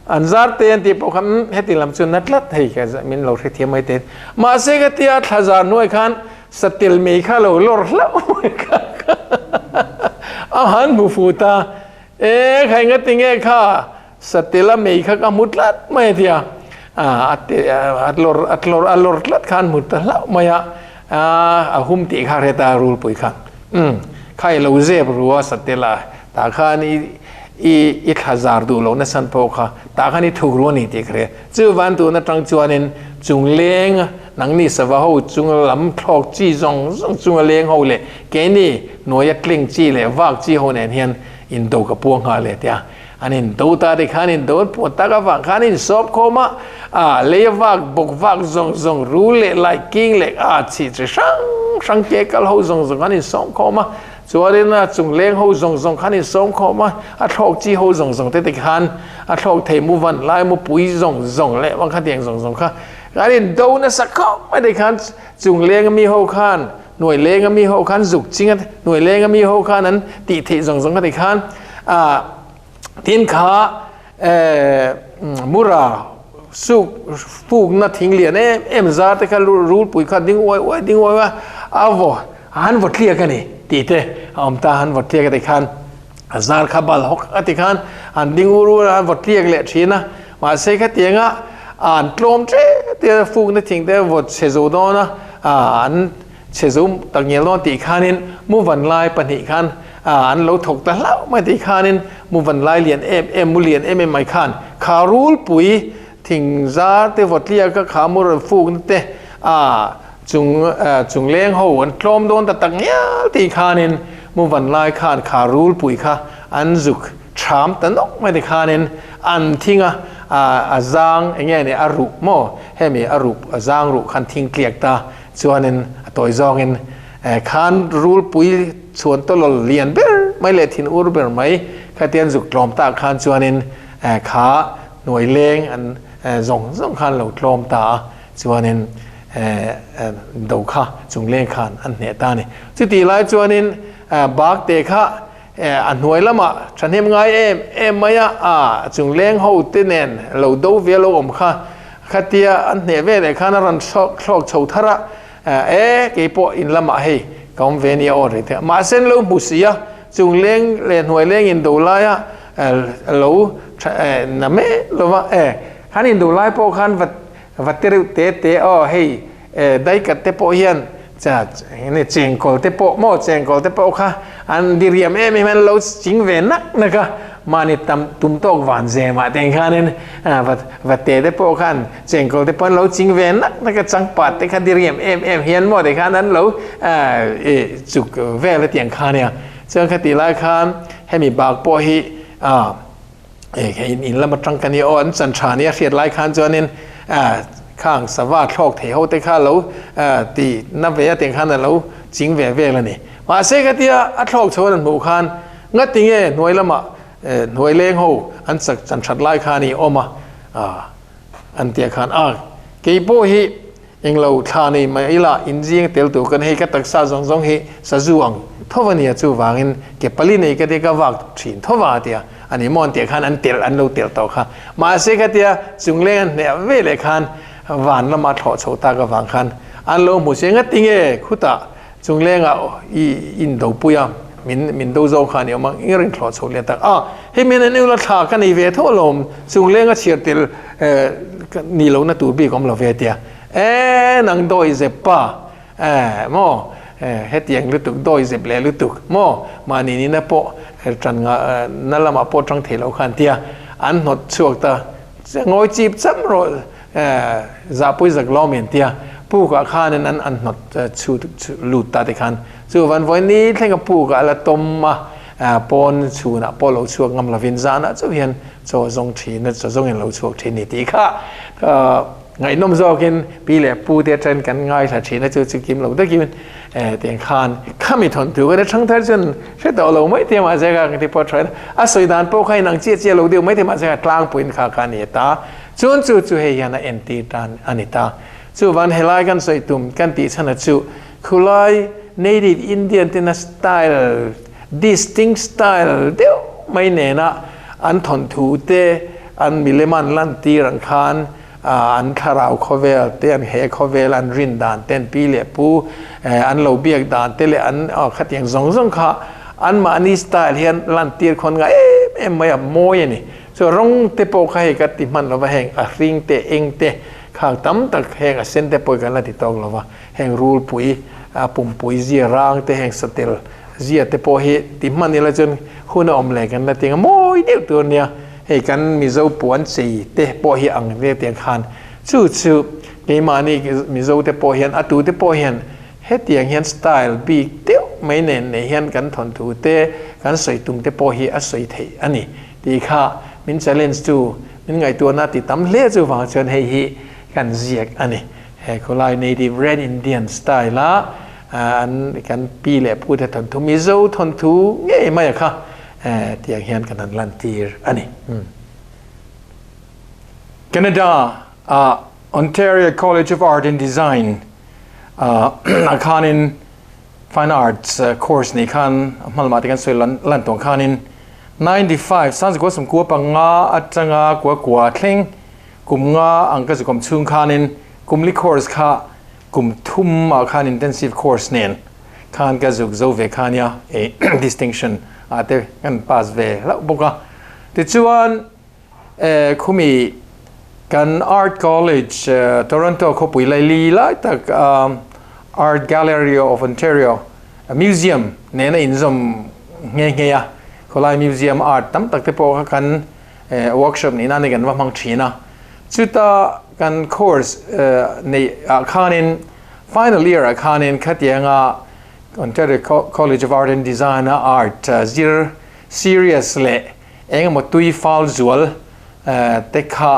an zar te an tih pawh khan umm heti lam chu na tlat hei ka min lo hrethiam mai teh. Mahse ka tia thla zar hnuai khan satel mei kha lo lawr hlauh mai kha a han hmu fu ta, e khai nga tinge kha Satel a mei kha ka hmu tlat mai a ti a, a tlawr a tlawr a lawr tlat kha an hmu ta hlauh mai a, a hum tih kha hre ta rulpui kha umm kha i lo zep ru a satel a tah khan i i i thla zar duh loh nasan pawh kha tah khan i thuk ru a ni tih ka hria chuvan tun atang chuanin chung leng nangni sava ho chung lam thlawk chi zawng zawng chunga leng ho leh keini hnuaia tling chi leh vak chi ho nen hian indo ka puang nghal leh tia. An in do ta te khan in do an puan tak avang khan in sawp khawm a, a lei a vak bawk vak zawng zawng rul leh lai king leh a chhi chi hrang hrang ke kal ho zawng zawng khan in sawm khawm a, chuanin a chung leng ho zawng zawng khan in sawm khawm a, a thlawk chi ho zawng zawng te te khan a thlawk thei mu van lai mu pui zawng zawng leh vang khatiang zawng zawng kha kan in do nasa khawp mai te khan chung leng ami ho khan hnuai leng ami ho khan zuk ching a hnuai leng ami ho khan an tih theih zawng zawng kha ti khan a tin kha mura. suk fukna thing lian em em zar te kha rulpui kha ding uai uai ding uai uai a vaw han vaw tliak a ni tih te a awm ta, han vaw tliak a ti khan a zar kha bal hawk a ti khan an ding ur ur a an vaw tliak leh thin a, mahse khatianga an tlawm tep te fukna thing te vaw chhe zo dawn a an chhe zo tak ngial dawn tih khanin mu van lai pahnih khan an lo thawk ta hlauh mai tih khanin mu van lai lian em em mu lian em em mai khan kha rulpui thing zar te vaw tliak a kha mu rawn fukna te chung chung leng ho an tlawm dawn ta tak ngial tih khanin mu van lai khan kha rulpui kha an zuk Thram ta nawk mai te khanin an thing a, a zang eng nge ni a ruh maw hemi a ruh a zang ruh khan thing tliak ta chuanin a tawi zawngin khan rulpui chhuan tawlawl lian ber mai leh thin ur ber mai khatian zuk tlawm tak khan chuanin kha hnuai leng an zawng zawng khan lo tlawm ta a chuanin do kha chung leng khan an hneh ta a ni. Chutih lai chuanin bak te kha A hnuai lamah thahnem ngai em em mai a, a chung leng ho te nen lo do ve lo awm kha khatia an hneh ve leh khan a rawn thlawk chho thar a, e kei pawh in lamah hei ka awm ve nia aw rei te mahse an lo hmu si a, chung leng leh hnuai leng in do laia lo na mek lo va, e khan in do lai pawh khan va va te reuh te te aw hei Daikat te pawh hian chengkawl te pawh maw chengkawl te pawh kha an diriam em em an lo ching ve nak nak a, mahni tam tum tawk van zemah te khanin va te te pawh khan chengkawl te pawh an lo ching ve nak nak a, changpat te kha diriam em em hian maw te khan an lo chuk vel a tiang kha nia. Chuan khatih lai khan hemi bak pawh hi in lam atang ka nia aw an chan tha nia hriat lai khan chuanin khang sava thlawk thei ho te kha lo ti na ve a tiang khan a lo ching ve vel a ni. Mahse ka tia a thlawk chho an hmuh khan ngati nge hnuai lamah hnuai leng ho an chak chan that lai khan i awm a an tia khan a kei pawh hi Englo thla nei mai ila inzing tel tur kan hei ka taksa zawng zawng hi sazu ang tho a nia chuvangin ke pali nei ka tia ka vak thin tho va tia a ni maw an tih khan an telh an lo telh tawh kha mahse ka tia chungleng an hneh ve leh khan van lama thlawh chho tak avang khan an lo hmu che ngati nge khutah Chunglengah i indopui a, min min do zawk kha a ni awm a, eng ring thlawh chho leh tak a, hei min an eula thla ka nei ve tho alawm, chungleng a chhiar tel ni lohna tur bik awm lo ve tia, e nang dawi zep pa e maw hetiang lutuk dawi zep leh lutuk maw mahni nina pawh tan nga na lamah pawh tang thei lo khan tia an hnawt chhuak ta ngawi chip cham rawh Zahpui zak lawm in tia pukah khanin an an hnawt chhut lut ta te khan chu van vawi ni thleng a pukah a la tawm a pawn chhunah pawh lo chhuak ngam lovin zanah chauh hian chaw zawng thin a chaw zawngin lo chhuak thin ni tih kha ngaihnawm zawkin pi leh pu te atangin kan ngaithla thin a chu chu kim lo takin tiang khan khami thawnthu kan thang thar chuan hre tawh lo mai te mahse kha kan ti pawh thain a sawi dan pawh kha inang chiah chiah lo deuh mai te mahse kha tlangpuiin kha kha a ni ta. Chuan chu chu hei hian a entir tan a ni ta. Chuvan helai kan sawi tum kan tih chhan a chu khulai native Indian tena style, distinct style deuh mai nena an thawnthu te an milem an lantir ang khan an thlarau khawvel te an he khawvel an rin dan te an pi leh pu an lo biak dan te leh an khatiang zawng zawng kha anmahni style hian lantir khawn ngai em em mai a mawi a ni. Chu rawng te pawh kha hei ka ti hman lova heng a hring te eng te khang tam tak heng a sen te pawh hi kan la ti tawk lova heng rulpui a pumpui zia rang te heng satel zia te pawh hi ti hman ila chuan hun a awm leh kan la ti ang mawi deuh tur ania hei kan Mizo puan chei te pawh hi ang ve tiang khan chu chu keimahni Mizo te pawh hian a tu te pawh hian hetiang hian style bik deuh mai nen nei hian kan thawnthu te kan sawi tum te pawh hi a sawi theih a ni. Tih kha min challenge tu, min ngaihtuahna ti tam hle chu vang chuan hei hi kan ziak a ni. He khawlai native Red Indian style a an kan pi leh pu te thawnthu Mizo thawnthu ngei mai a kha tiang hian kan han lantir a ni. Canada ah Ontario College of Art and Design ah khanin Fine Arts course nih khan a hma lamah te kan sawi lan lan tawh khanin 95 Sanzikua sawmkua panga atanga kua kua thleng Kum nga ang ka zukawm chhung khanin kum li course kha kum thum ah khan intensive course nen khan ka zuk zo ve kha nia e distinction ah te kan pass ve hlauh bawk a. Tichuan khumi kan Art College Toronto khawpui laili lai tak Art Gallery of Ontario Museum nena inzawm nghe nghe a, khawlai museum art tam tak te pawh kha kan workshop nih nan kan va hmang thin a. Chuta kan course neih ah khanin final year ah khanin khatianga Ontario College of Art and Design a art zir serious leh engemaw tui fal zual te kha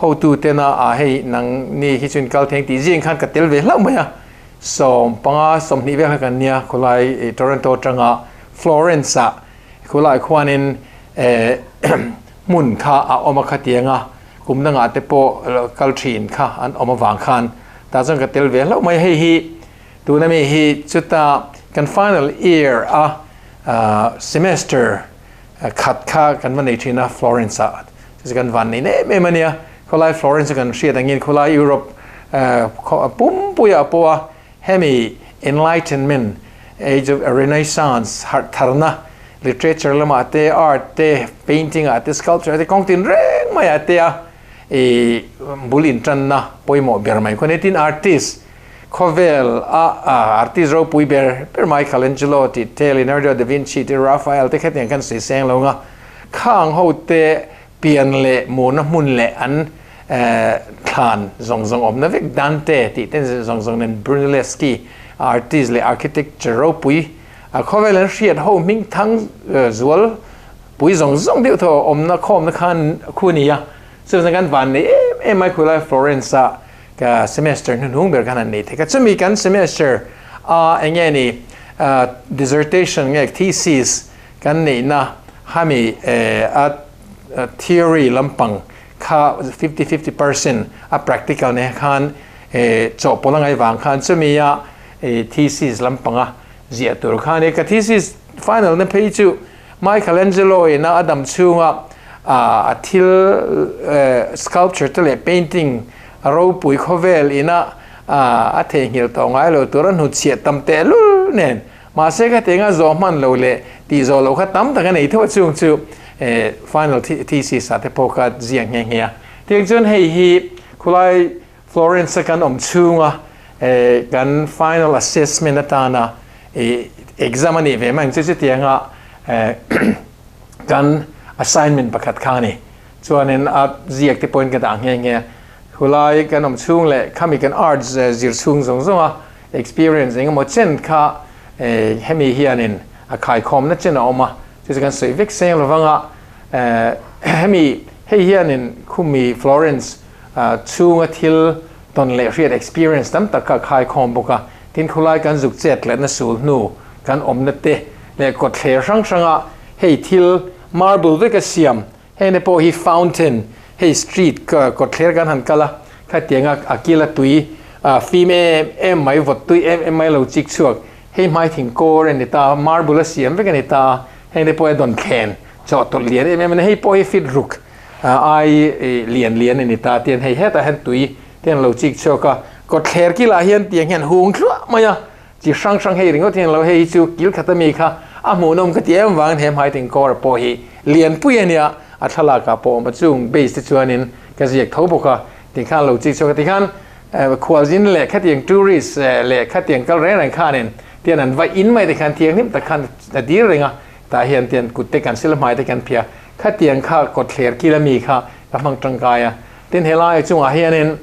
hotu tena ah hei nang ni hi chuan kal theng tih zing khan ka tel ve hlauh mai a. 15, 20 vel kha kan nia khawlai Toronto atanga Florence ah khawlai khuanin hmun kha a awm a khatianga kum dangah te pawh kal thin kha an awm avang khan tah chuan ka tel ve hlauh mai. Hei hi tuna mi hi chuta kan final year a semester khat kha kan va nei thin a Florence ah chu kan van nei em em a nia. Khawlai Florence kan hriat angin khawlai Europe pumpuiah pawha hemi Enlightenment, Age of Renaissance harh tharna literature lamah te, art te, painting ah te, sculpture te kawng tin reng maiah te a bul intanna pawimawh ber mai. Khaw nitin artist khawvel a artist ropui ber ber Michelangelo tih te, Leonardo da Vinci te, Raphael te khatiang khan sawi seng lo nga khang ho te pian leh murna hmun leh an thlan zawng zawng awmna vek Dante tih te zawng zawng nen Brunelleschi artist leh architecture ropui a khawvel an hriat ho hming thang zual pui zawng zawng deuh thaw awmna khawmna khan khu a ni a. Chuvang kan van nei em em mai khulai Florence ah ka semester hnuhnung ber khan an nei thei ka. Chumi kan semester a enge ni dissertation nge thesis kan neihna hami a theory lampang kha 50 50% a practical ne khan chawhpawlh a ngai vang khan chumi a thesis lampanga ziah tur khan ka thesis final na phei chu Michelangelo in a dam chhunga a thil sculpture te leh painting ropui khawvel ina a theihnghilh tawh ngai lo tur a hnutchhiah tam tehlul nen. Mahse ka tih anga zawh hman lo leh tih zawh loh kha tam tak a nei tho a chung chu final thesis ah te pawh kha ziak nghe nghe a. Tiang chuan hei hi khulai Florence a kan awm chhunga kan final assessment atana exam a nih ve mai ang chu chutianga kan assignment pakhat kha a ni. Chuanin a ziak te pawhin ka dah nghe nghe a. Khulai kan awm chhung leh khami kan arts zir chhung zawng zawng a Experience eng emaw chen kha hemi hianin a khaikhawmna chen a awm a, chu chu kan sawi vek seng lo vang a, hemi hei hianin khumi Florence chhunga thil tawn leh hriat experience tam tak kha a khaikhawm bawk a, tin khulai kan zuk chet lehna sul hnu kan awmna te leh kawtthler hrang hranga hei thil marble veka siam Heng te pawh hi fountain, hei street kawtthler kan han kal a, khatianga a kila tui fim em em mai, vawt tui em em mai lo chik chhuak, hei hmai thing kawr a ni ta, marble a siam vek a ni ta a, heng te pawh hi a dawn thlen chawhtawlh lian em em a ni, hei pawh hi fit ruk ai lian lian a ni ta tian hei hetah hian tui te an lo chik chhuak a, kawtthler kilah hian tiang hian hung thluah mai a, Chi hrang hrang hei ringawt hian lo hei hi chu kil khat ami kha a hmuhnawm ka ti em vangin he hmai tinkawr pawh hi lianpui a nia, a thlalak ah pawh awm a chung base te chuanin ka ziak tho bawk a tikhan lo chik chhuak a tikhan khualzin leh khatiang tourist leh khatiang kal reng reng khanin tian an va in mai te khan thianghlim tak khan a dir reng a tah hian tian kut te kan sil hmai te kan phia khatiang kha kawtthler kil ami kha ka hmang tangkai a tin helai chungah hianin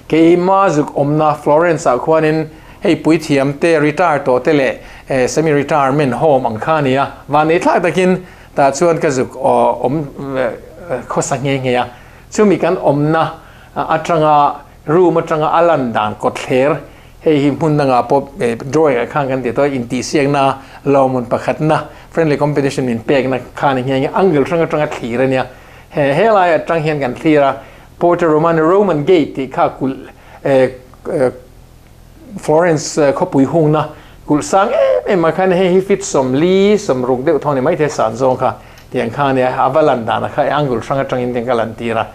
Keima zuk awmna Florence ah khuanin hei puithiam te retire tawh te leh semi retirement home ang kha a ni a, vanneih thlak takin tah chuan ka zuk awm khawsa nghe nghe a, chumi kan awmna atanga room atanga a lan dan kawtthler hei hi hmun dangah pawh drawing ah khan kan ti tawh a, intihsiakna lawmmun pakhatna friendly competition min pekna kha a ni nghe nghe, angle hrang atanga thlir a nia, helai atang hian kan thlir a. Porta Romana, Roman Gate tih kha kulh Florence khawpui hungna kulh sang em em ah khan hei hi feet 40, 60 deuh thawng ni maithei san zawng kha tiang kha nia a va lan dan a kha angle hrang atangin tiang ka lan tir a.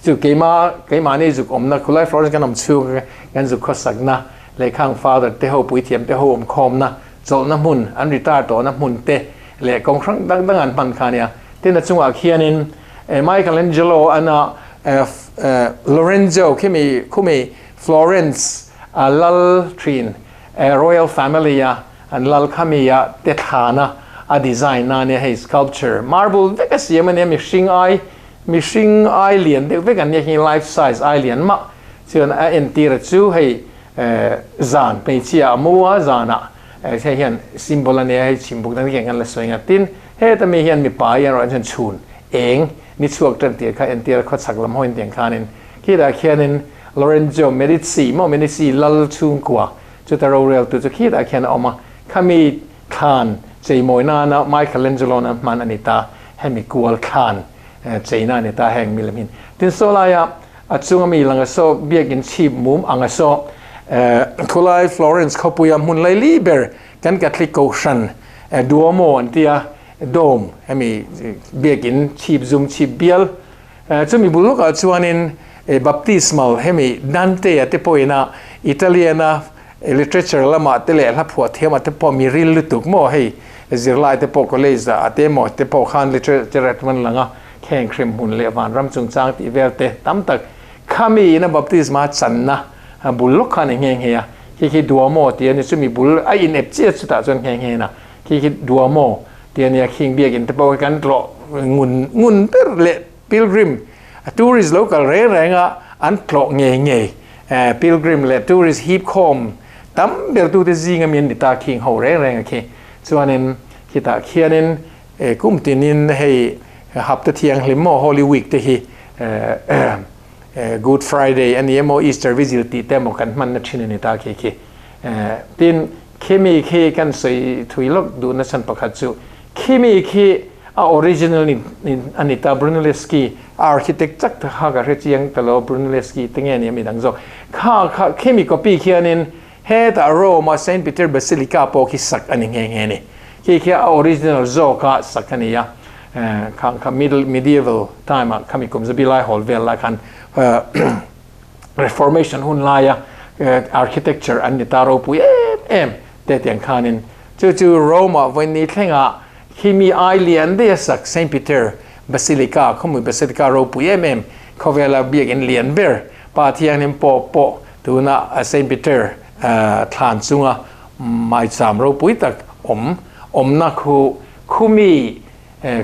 Chu keima keimahni zuk awmna khulai Florence kan awm chhung kan zuk khawsakna leh khang father te ho puithiam te ho awm khawmna chawlhna hmun an retire tawhna hmun te leh kawng hrang dang dang an hman kha a nia. Tin a chungah khianin Michelangelo ana Lorenzo khimi khumi Florence a lal thin Royal family a an lal khami a te thlana a design na a nia hei sculpture marble vek a siam a nia mihring ai Mihring ai lian deuh vek an nia hi life size ai lian mah chuan a entir a chu hei zan hmeichhia a mu a zanah hei hian symbol a nia hei chhimbuk dang hian kan la sawi nga tin heta mi hian mipa hi erawh chuan chhun eng ni chhuak tan tir kha entir a khawchhak lam hawiin tiang khanin khitah khianin Lorenzo Medici maw Medici lal chhungkua chuta rorel tu chu khitah khian a awm a khami thlan cheimawi nana Michelangelo-n a hman a ni ta. Hemi kual thlan cheina a ni ta heng mi lam hin. Tin saw laia a chunga mi lang a saw biakin chhip mum ang a saw khulai Florence khawpuia hmun laili ber kan Catholic Kohhran Duomo an tia dome hemi biakin chhip zum chhip bial chumi bul lawkah chuanin baptismal hemi Dante-a te pawhin a Italian-a Literature lamah te leh hla phuah thiamah te pawh mi ril lutuk maw hei zirlai te pawh college ah te emaw te pawh khan literature a tuan lang a, kheng hrim hmun leh vanram chungchang tih vel te tam tak khami ina baptisma channa bul lawk kha a ni nghe nghe a, khi khi Duomo tih a ni chumi bul a inep chiah chutah chuan nghe nghe na khi khi Duomo tih a nia khing biakin te pawh khi kan tlawh ngun ngun ber leh pilgrim tourist lo kal reng reng a an tlawh ngei ngei. Pilgrim leh tourist hip khawm tam ber tute zinga mi an ni ta khing ho reng reng a khi. Chuanin khitah khianin kum tinin hei hapta thianghlim maw Holy Week te hi Good Friday a ni emaw Easter Vigil tih te emaw kan hmanna thin a ni ta khi khi. Tin khimi khi kan sawi thui lawk duhna chhan pakhat chu khimi khi a original ni a ni ta Brunelleschi architect chak tak kha ka hre chiang ta lo Brunelleschi te nge nia midang zawk kha kha khimi copy khianin hetah Rome a Saint Peter Basilica pawh khi sak a ni nghe nghe ni khi khi a original zawk a sak a ni a kha kha middle medieval time ah khami kum zabi lai hawl vel lai khan Reformation hun laia architecture an ni ta ropui em em te tiang khanin chu chu Rome ah vawiin thlengah Khi mi ai lian daih a sak Saint Peter Basilica, khawmui Basilica ropui em em, khawvela biakinn lian ber Pa Thianghlim pawh pawh tuna Saint Peter thlan chunga maicham ropui tak awm awmna khu khumi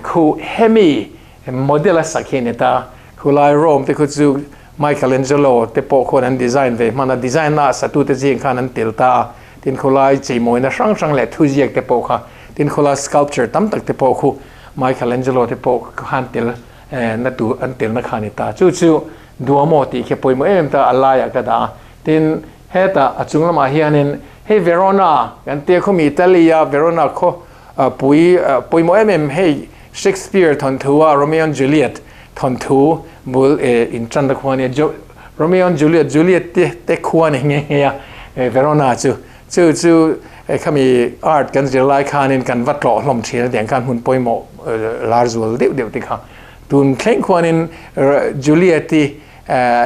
khu hemi model a sak hi a ni ta. Khulai Rome te khu chu Michelangelo te pawh khuan an design ve hman a, design na satute zing khan an tel ta a, tin khulai cheimawina hrang hrang leh thuziak te pawh kha Tin khawla sculpture tam tak te pawh khu Michelangelo te pawh khan tel na tur an telna kha a ni ta. Chu chu Duomo tih khi a pawimawh em em ta a laiah ka dah a. Tin hetah a chung lamah hianin hei Verona kan tia khawmi Italy a Verona khaw pui pawimawh em em hei Shakespeare thawnthu a Romeo and Juliet thawnthu bul intanna khua a nia. Romeo and Juliet, Juliet te khua a ni nghe nghe a Verona chu. Chu chu khami art kan zir lai khanin kan va tlawh hlawm thin a tiang khan hmun pawimawh lar zual deuh deuh te kha. Tun thleng khuanin Juliet-i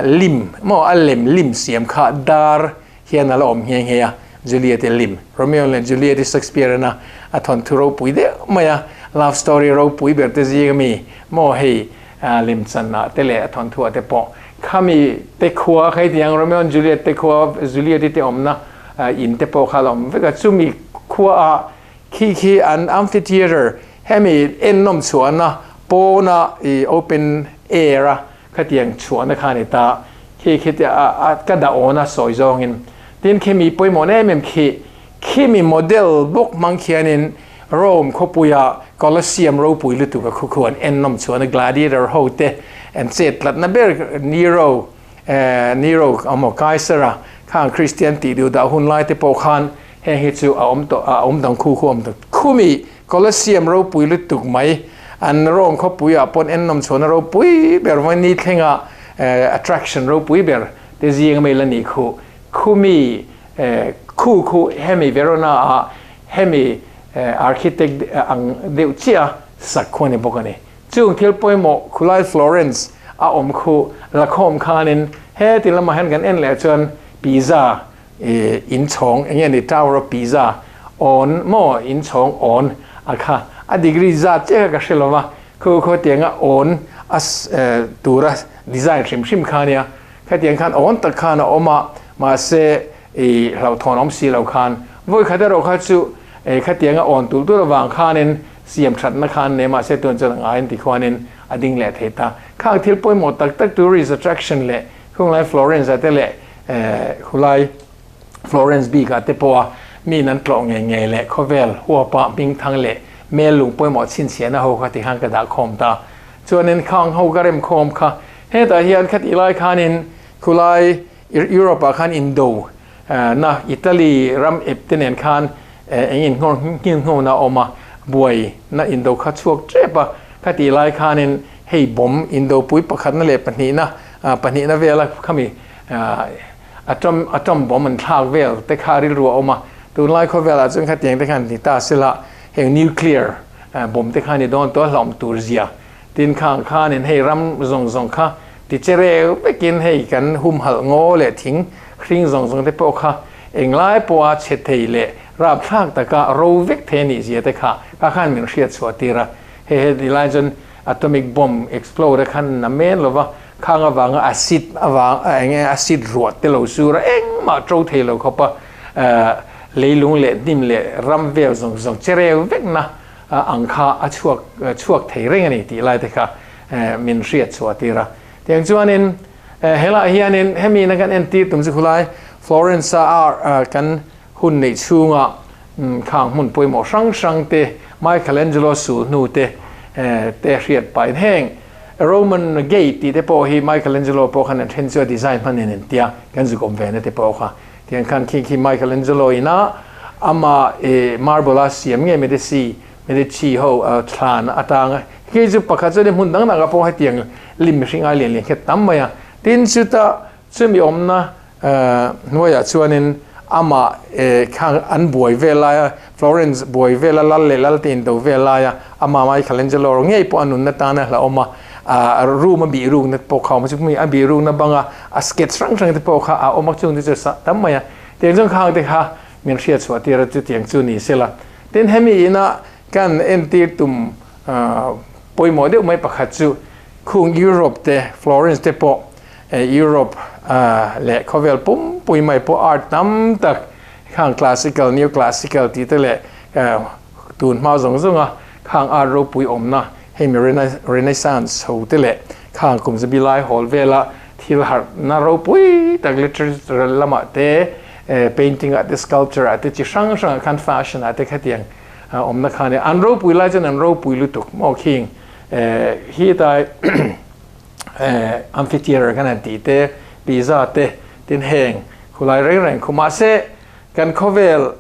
lim maw a lem lim siam kha dar hian a la awm nghe nghe a, Juliet-i lim. Romeo leh Juliet-i Shakespeare-ana a thawnthu ropui deuh mai a, love story ropui ber te zing ami maw hei lim chanah te leh a thawnthuah te pawh khami te khua kha hetiang Romeo and Juliet te khua Juliet-i te awmna in te pawh kha a la awm vek a, chumi khua ah khi khi an amphitheatre hemi ennawm chhuahna pawna ih open air a khatiang chhuahna kha a ni ta, khi khi te a ka dah awn a sawi zawngin tin khimi pawimawh em em khi khimi model bawk hmang khianin Rome khawpuia Colosseum ropui lutuk a khu khu an ennawm chhuahna gladiator ho te an chet tlatna ber Nero Nero emaw Kaisara khang Kristian tih duh dah hun lai te pawh khan heng hi chu a awm tawh a awm dang khu khu a awm tawh. Khumi Colosseum ropui lutuk mai an Rome khawpuiah pawn ennawm chhuahna ropui ber vawiin thlenga attraction ropui ber te zing mai la nih khu. Khumi khu khu hemi Verona ah hemi architect ang deuh chiah a sak khu a ni bawk a ni. Chung thil pawimawh khulai Florence. a awm khu la khawm khanin he ti lamah hian kan en leh chuan Pisa in chhawng eng nge ni Tower of Pisa awn maw in chhawng awn a kha a degree zat chiah kha ka hre lo va khu khaw tianga awn a tura design hrim hrim kha nia khatiang khan awn tak khan a awm a mahse i hlauhthawn awm si lo khan vawi khat erawh kha chu khatianga awn tul tur avang khanin siam thatna khan nei mahse tun chuan a ngaiin tikhuanin a ding leh thei ta. Khang thil pawimawh tak tak tourist attraction leh khunglai Florence ah te leh khulai Florence bik ah te pawha mi an tlawh ngei ngei leh khawvel huapa hmingthang leh mel lung pawimawh chhinchhiahna ho kha tikhan ka dah khawm ta. Chuanin khang ho ka rem khawm kha hetah hian khatih lai khanin khulai Europe ah khan indo na Italy ram ep te nen khan eng in nghawr nghawna a awm a, buai na indo kha chhuak tep a, kha tih lai khanin hei bomb indo pui pakhatna leh pahnihna pahnihna vela khami atom atom bomb an thlak vel te kha rilru a awm a, tunlai khawvelah chuan khatiang te khan ni ta sela heng nuclear bomb te kha ni dawn tawh a hlauhawm tur zia tin khang khanin hei ram zawng zawng kha Ti che reu vekin hei kan humhalh ngaw leh thing hring zawng zawng te pawh kha englai pawha chhe thei leh rapthlak taka ro vek thei a nih zia te kha ka khan min hriat chhuah tir a. Hei he ti lai chuan atomic bomb explode a khan na men lova khang avanga acid avang eng nge acid ruah te lo sur a engmah to thei lo khawpa leilung leh hnim leh ram vel zawng zawng che reu vekna ang kha a chhuak chhuak thei reng a ni tih lai te kha min hriat chhuah tir a. Tiang chuanin helaiah hianin hemi ina kan entir tum chu khulai Florence a kan hun neih chhunga khang hmun pawimawh hrang hrang te Michelangelo sul hnu te te hriat pahin heng Roman Gate tih te pawh hi Michelangelo pawh khan an then chu a design hmanin an tia kan zuk awm ve na te pawh kha tiang khan khi khi Michelangelo ina ama marble a siam nge Medici Medici ho thlan atanga Khi chu pakhat chuan hmun dang dangah pawh hetiang lim mihring ai lian lian khet tam mai a. Tin chuta chumi awmna hnuaiah chuanin amah khang an buai vel laia Florence buai vela lal leh lal te indo vel laia amah Michelangelo ngei pawh a nunna tana hlauhawm a, room a bih rukna pawh kha a awm a, chumi a bih rukna banga a sketch hrang hrang te pawh kha a awm a, chung te chu tam mai a. Tiang chuan khang te kha min hriat chhuah tir a chutiang chu ni sela. Tin hemi ina kan entir tum Pawimawh deuh mai pakhat chu khung Europe te, Florence te pawh Europe leh khawvel pumpui mai pawh art tam tak khang classical, neo classical tih te leh tun hma zawng zawng a khang art ropui awmna hei mi Renaissance ho te leh khang kum zabi lai hawl vela thil harhna ropui tak literature lamah te painting ah te sculpture ah te chi hrang hrang ah khan fashion ah te khatiang Awmna kha nia. An ropui lai chuan an ropui lutuk maw khing hi tai amphitheatre kan han tih te pizza te tin heng khulai reng reng khu mahse kan khawvel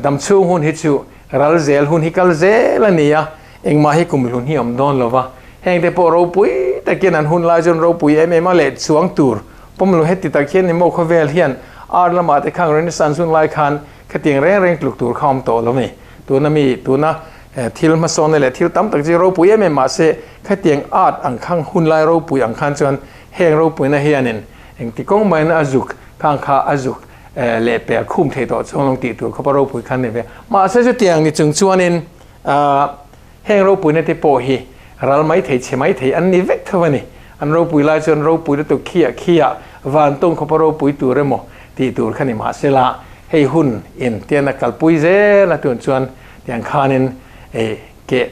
damchhung hun hi chu ral zel hun hi kal zel a ni a engmah hi kum hlun hi awm dawn lova heng te pawh ropui takin an hun lai chuan ropui em em a leh chuang tur pawm lo heti tak hian ni maw khawvel hian art lamah te khang Renaissance hun lai khan Khatiang reng reng tluk tur kha awm tawh lo ni. Tuna mi, tuna thil hmasawnna leh thil tam tak chu ropui em em mahse khatiang art ang khang hunlai ropui ang khan chuan heng ropuina hianin engti kawng maiin a zuk khang kha a zuk leh pel khum thei tawh chuang lo tih tur khawpa ropui khan ni ve. Mahse chutiang ni chung chuanin heng ropuina te pawh hi ral mai thei chhe mai thei an ni vek tho a ni. An ropui lai chuan ropui lutuk khiah khiah van tawng khawpa ropui tur emaw tih tur kha ni mahsela hei hun in tian a kalpui zel a tun chuan tiang khanin ei keh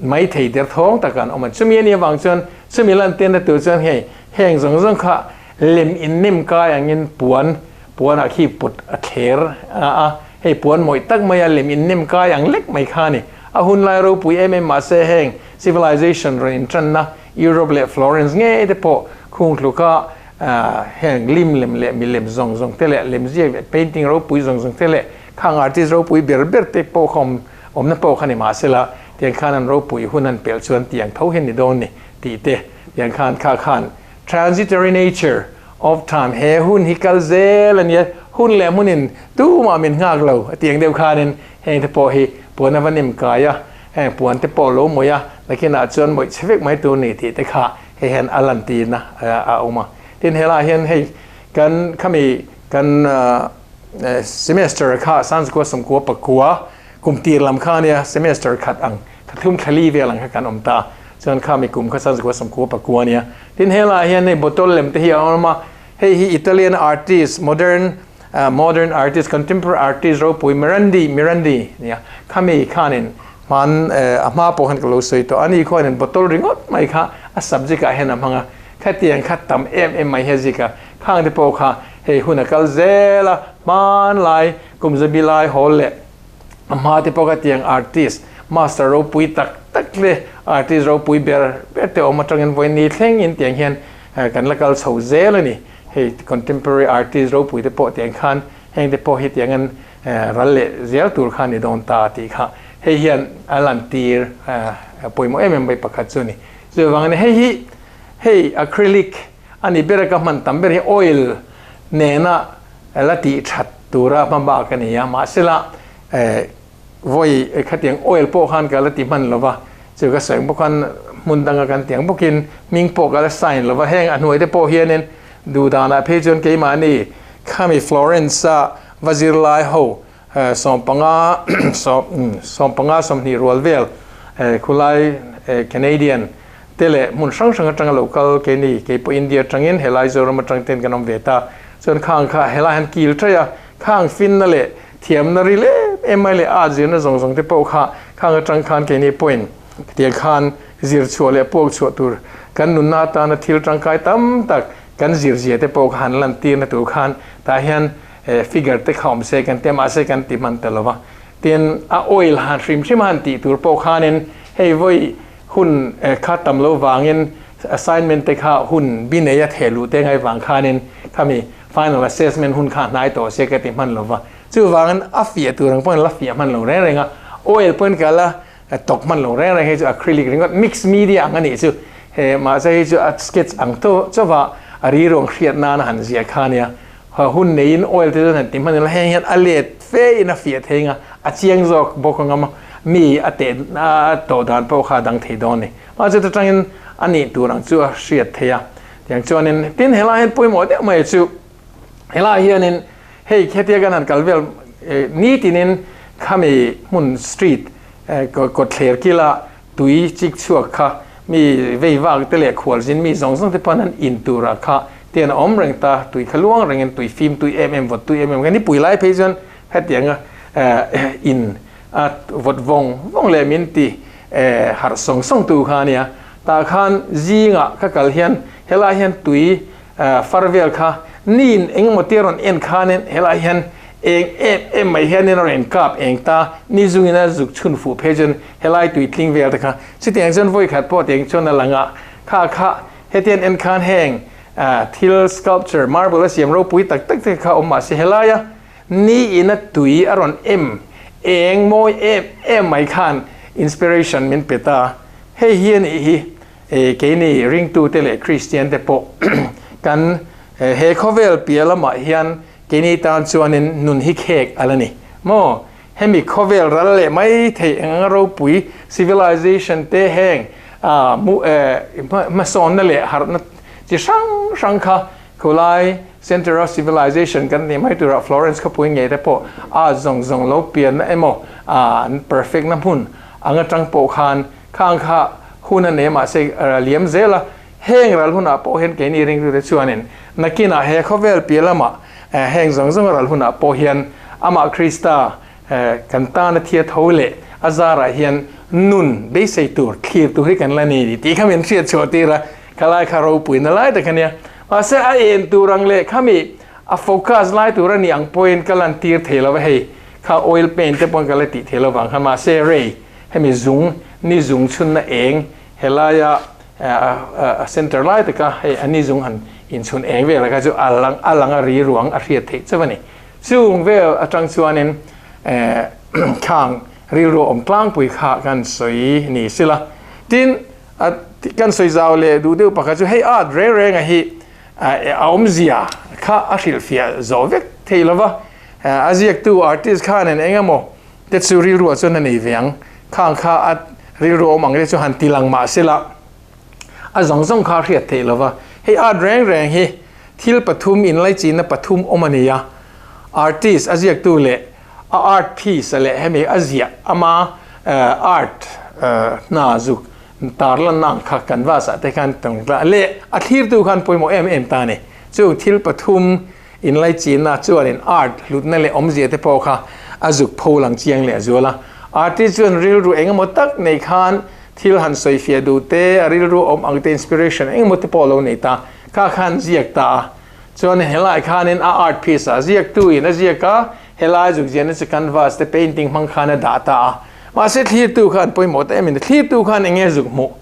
mai thei der thawng tak an awm a. Chumi anih avang chuan chumi lan tianna tur chuan hei heng zawng zawng kha lem in nem kai angin puan puanah khi put a thler a hei puan mawih tak maia lem in nem kai ang lek mai kha a ni. A hun lai ropui em em mahse heng civilization rawn intanna Europe leh Florence ngei te pawh khung tluka Heng lim lem leh milem zawng zawng te leh lemziak leh painting ropui zawng zawng te leh khang artist ropui ber ber te pawh kha awm awmna pawh kha ni mahsela tiang khan an ropui hun an pelh chuan tiang tho hian ni dawn ni tih te tiang khan kha khan transitory nature of time he hun hi kal zel a nia hun leh hmunin tumah min nghak lo a tiang deuh khanin heng te pawh hi puan a va nem kai a heng puan te pawh lo mawih a nakinah chuan mawih chhe vek mai tur ni tih te kha. Hei hian a lantirna a awm a. Tin, helaiah hian hei kan khami kan semester kha Sanskua sawmkua pakua kum tir lam kha ania semester khat ang thlathum thlali vel ang kha kan awm ta. Chuan khami kum kha Sanskua sawmkua pakua ania. Tin, helaiah hian hei bottle lem te hi a awm a. Hei hi Italian artist modern modern artist contemporary artist ropui Mirandi Mirandi nia khami khanin hman a hma pawh khan ka lo sawi tawh a ni khuanin bottle ringawt mai kha a subject ah hian a hmang a khatiang kha tam em em mai hi a zik a khang te pawh kha hei hun a kal zel a hmanlai kum zabi lai hawl leh a hma te pawh khatiang artist master ropui tak tak leh artist ropui ber ber te awm atangin vawiin ni thleng in tiang hian Kan la kal chho zel a ni. Hei contemporary artist ropui te pawh tiang khan heng te pawh hi tiang an ral leh zel tur kha a ni dawn ta tih kha hei hian a lantir pawimawh em em mai pakhat chu a ni. Chuvangin hei hi hei acrylic a ni ber a ka hman tam ber hi oil nena la tih that tura hma bak a ni a mahsela Vawi khatiang oil pawh khan ka la ti hman lo va, chu ka sawi bawk khan hmun danga kan tiang bawkin hming pawh ka la sign lo va, heng a hnuai te pawh hianin duh danah phei chuan keimahni khami Florence-a va zirlai ho 15 15 20 rual vel khulai Canadian te leh hmun hrang hrang atanga lo kal keini keipawh India atangin helai Zoram atang ten kan awm ve ta chuan khang kha helai han kil thaih a, khang finna leh Thiamna ril em em mai leh art zirna zawng zawng te pawh kha khang atang khan keini pawhin tiang khan zir chhuah leh puak chhuah tur kan nunna atana thil tangkai tam tak kan zir zia te pawh kha han lantirna tur khan tah hian figure te kha awm se kan ti a mahse kan ti hman ta lova. Tin, a oil han hrim hrim a han tih tur pawh khanin hei vawi hun kha tam lo vangin assignment te kha hun bi nei a theh luh te ngai vang khanin khami Final assessment hun kha hnai tawh se ka ti hman lo va, chuvangin a fiah tur ang pawhin la fiah hman lo reng reng a, oil pawhin ka la tawk hman lo reng reng, hei chu acrylic ringawt mix media ang a nih chu, he mahse hei chu a sketch ang tawh chauh a, a riruang hriat nana han ziah kha a nia, hun neiin oil te chuan han ti hman ila heng hian a let fe in a fiah thei ang a, a chiang zawk bawk ang a, mi a teh a tawh dan pawh kha a dang thei dawn a ni, mahse chutangin a nih tur ang chu a hriat theih a. Tiang chuanin tin helai hian pawimawh deuh mai chu helai hianin hei hetia kan han kal vel nitinin khami hmun street kawtthler kila tui chik chhuak kha mi vei vak te leh khualzin mi zawng zawng te pawn an in turah kha tian a awm reng ta tui kha luang rengin tui fim tui em em vawt tui em em kan nipui lai phei chuan hetianga in a vawt vawng vawng leh min ti harh sawng sawng tu kha a nia. Tah khan zingah ka kal hian helai hian tui far vel kha niin engemaw te rawn en khanin helai hian eng em em mai hianin a rawn inkap eng ta ni zungin a zuk chhun fuh phei chuan helai tui tling vel te kha chutiang chuan vawi khat pawh tiang chuan a lang a kha kha hetian en khan heng thil sculpture marble a siam ropui tak tak te kha awm mahse helaia Ni ina tui a rawn em eng mawi em em mai khan inspiration min pe ta. Hei hi a nih hi keini ringtute leh Kristian te pawh kan he khawvel piah lamah hian keini tan chuanin nun hi khek a la ni maw? Hemi khawvel ral leh mai thei eng anga ropui civilization te heng hmasawnna leh harhna chi hrang hrang kha Khulai Center of Civilization kan tih mai turah Florence khawpui ngei te pawh a zawng zawng lo pianna emaw an perfect na hmun ang atang pawh khan khang kha hun a nei mahse liam zel a, heng ral hunah pawh hian keini ringtute chuanin nakinah he khawvel piah lamah heng zawng zawng ral hunah pawh hian amah Krista kan tana thia tho leh a zarah hian nun beisei tur thlir tur hi kan la nei ni tih kha min hriat chhuah tir a. Khalai kha ropuina lai tak a nia. Mahse a en tur ang leh khami a focus lai tur a nih ang pawhin ka lan tir thei lo va hei kha oil paint te pawhin ka la tih thei lo vang khan mahse rei hemi zung ni zung chhunna eng helaia a center lai taka hei a ni zung han inchhun eng vel kha chu a lang a lang a ri ruang a hriat theih chauh a ni. Chung vel atang chuanin khang rilru awm tlangpui kha kan sawi ni sila. Tin A kan sawi zau leh duh deuh pakhat chu hei art reng reng a hi a awmzia kha a hrilhfiah zawh vek thei lo va, a ziaktu artist khanin eng emaw te chu rilruah chuan a nei ve ang, khang kha a rilru awm ang te chu han ti lang mah se la. A zawng zawng kha a hriat theih lova, hei art reng reng hi thil pathum inlaichinna pathum awm a ni a, artist a ziaktu leh a art piece a leh hemi a ziah ama art hna zuk tarlanna ang kha canvas ah te khan tawng tla leh a thlirtu khan pawimawh em em ta a ni. Chung thil pathum inlaichinna chuanin art hlutna leh awmzia te pawh kha a zuk pho lang chiang leh zual a. Artist chuan rilru engemaw tak nei khan Thil han sawifiah duh te, a rilru awm ang te, inspiration engemaw te pawh a lo nei ta. Kha khan ziak ta a. Chuan helai khanin a art piece ah ziaktu in a ziak a, helai zukziahna chu canvas te painting hmang khan a dah ta a. Mahse thlirtu khan pawimawh ta em in thlirtu khan enge zuk hmuh?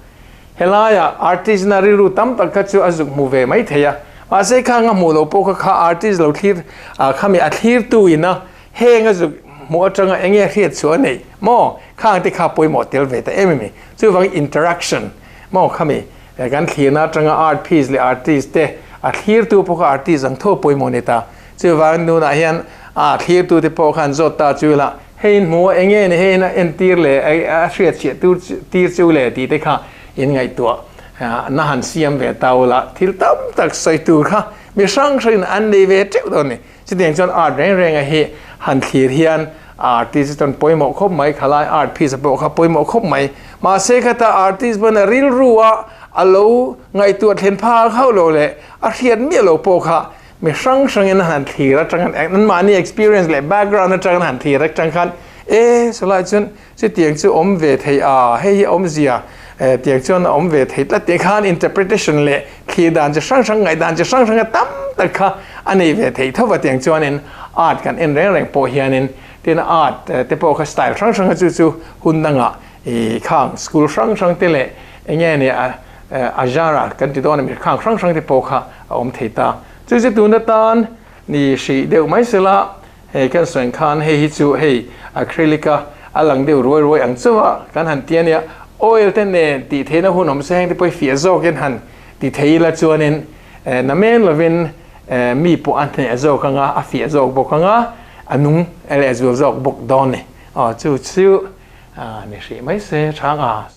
Helaiah artist na rilru tam tak kha chu a zuk hmu ve mai thei a. Mahse khang a hmuh loh pawh kha kha artist lo thlir khami a thlirtu in a Heng a zuk hmuh atanga eng nge hriat chhuah a neih maw? Khang te kha pawimawh tel ve ta em em i. Chuvangin interaction maw khami kan thlirna atanga art piece leh artist te a thlirtu pawh kha artist ang tho pawimawh ni ta. Chuvangin nunah hian a thlirtu te pawh khan zawt ta chu ila hei in hmuh a eng nge ni hei in a entir leh a hriat chhiah tur tir chu le tih te kha in ngaihtuah na han siam ve ta ula thil tam tak sawi tur kha mi hrang hrangin an nei ve teuh dawn a ni. Chutiang chuan art reng renga hi han thlir hian artist chuan pawimawh khawp mai, khalai art piece a pawh kha pawimawh khawp mai. Mahse khata artist pawn a rilru a a lo ngaihtuah thlen phak hauh lo leh a hriat miah lo pawh kha mi hrang hrangin a han thlir atang anmahni experience leh background atangin a han thlir atang khan e sawlai chuan Chutiang chu awm ve thei a, hei hi awmzia tiang chuan a awm ve thei tlat tih khan interpretation leh thlir dan chi hrang hrang, ngaihdan chi hrang hrang a tam tak kha a nei ve thei tho va tiang chuanin art kan en reng reng pawh hianin tin art te pawh kha style hrang hrang a chu chu hun dangah ih khang school hrang hrang te leh eng nge ni a a genre kan ti dawn a mi khang hrang hrang te pawh kha a awm thei ta. Chu chu tun atan ni hrih deuh mai sela. Hei kan sawi khan hei hi chu hei acrylic a a lang deuh ruai ruai ang chauh a, kan han ti a nia, oil te nen tih theihna hun awm se heng te pawh hi fiah zawkin han ti thei ila chuanin namen lovin mi pawh a hneh zawk ang a, a fiah zawk bawk ang a, a nung leh zual zawk bawk dawn ni. Aw chu chu ni hrih mai se chang a.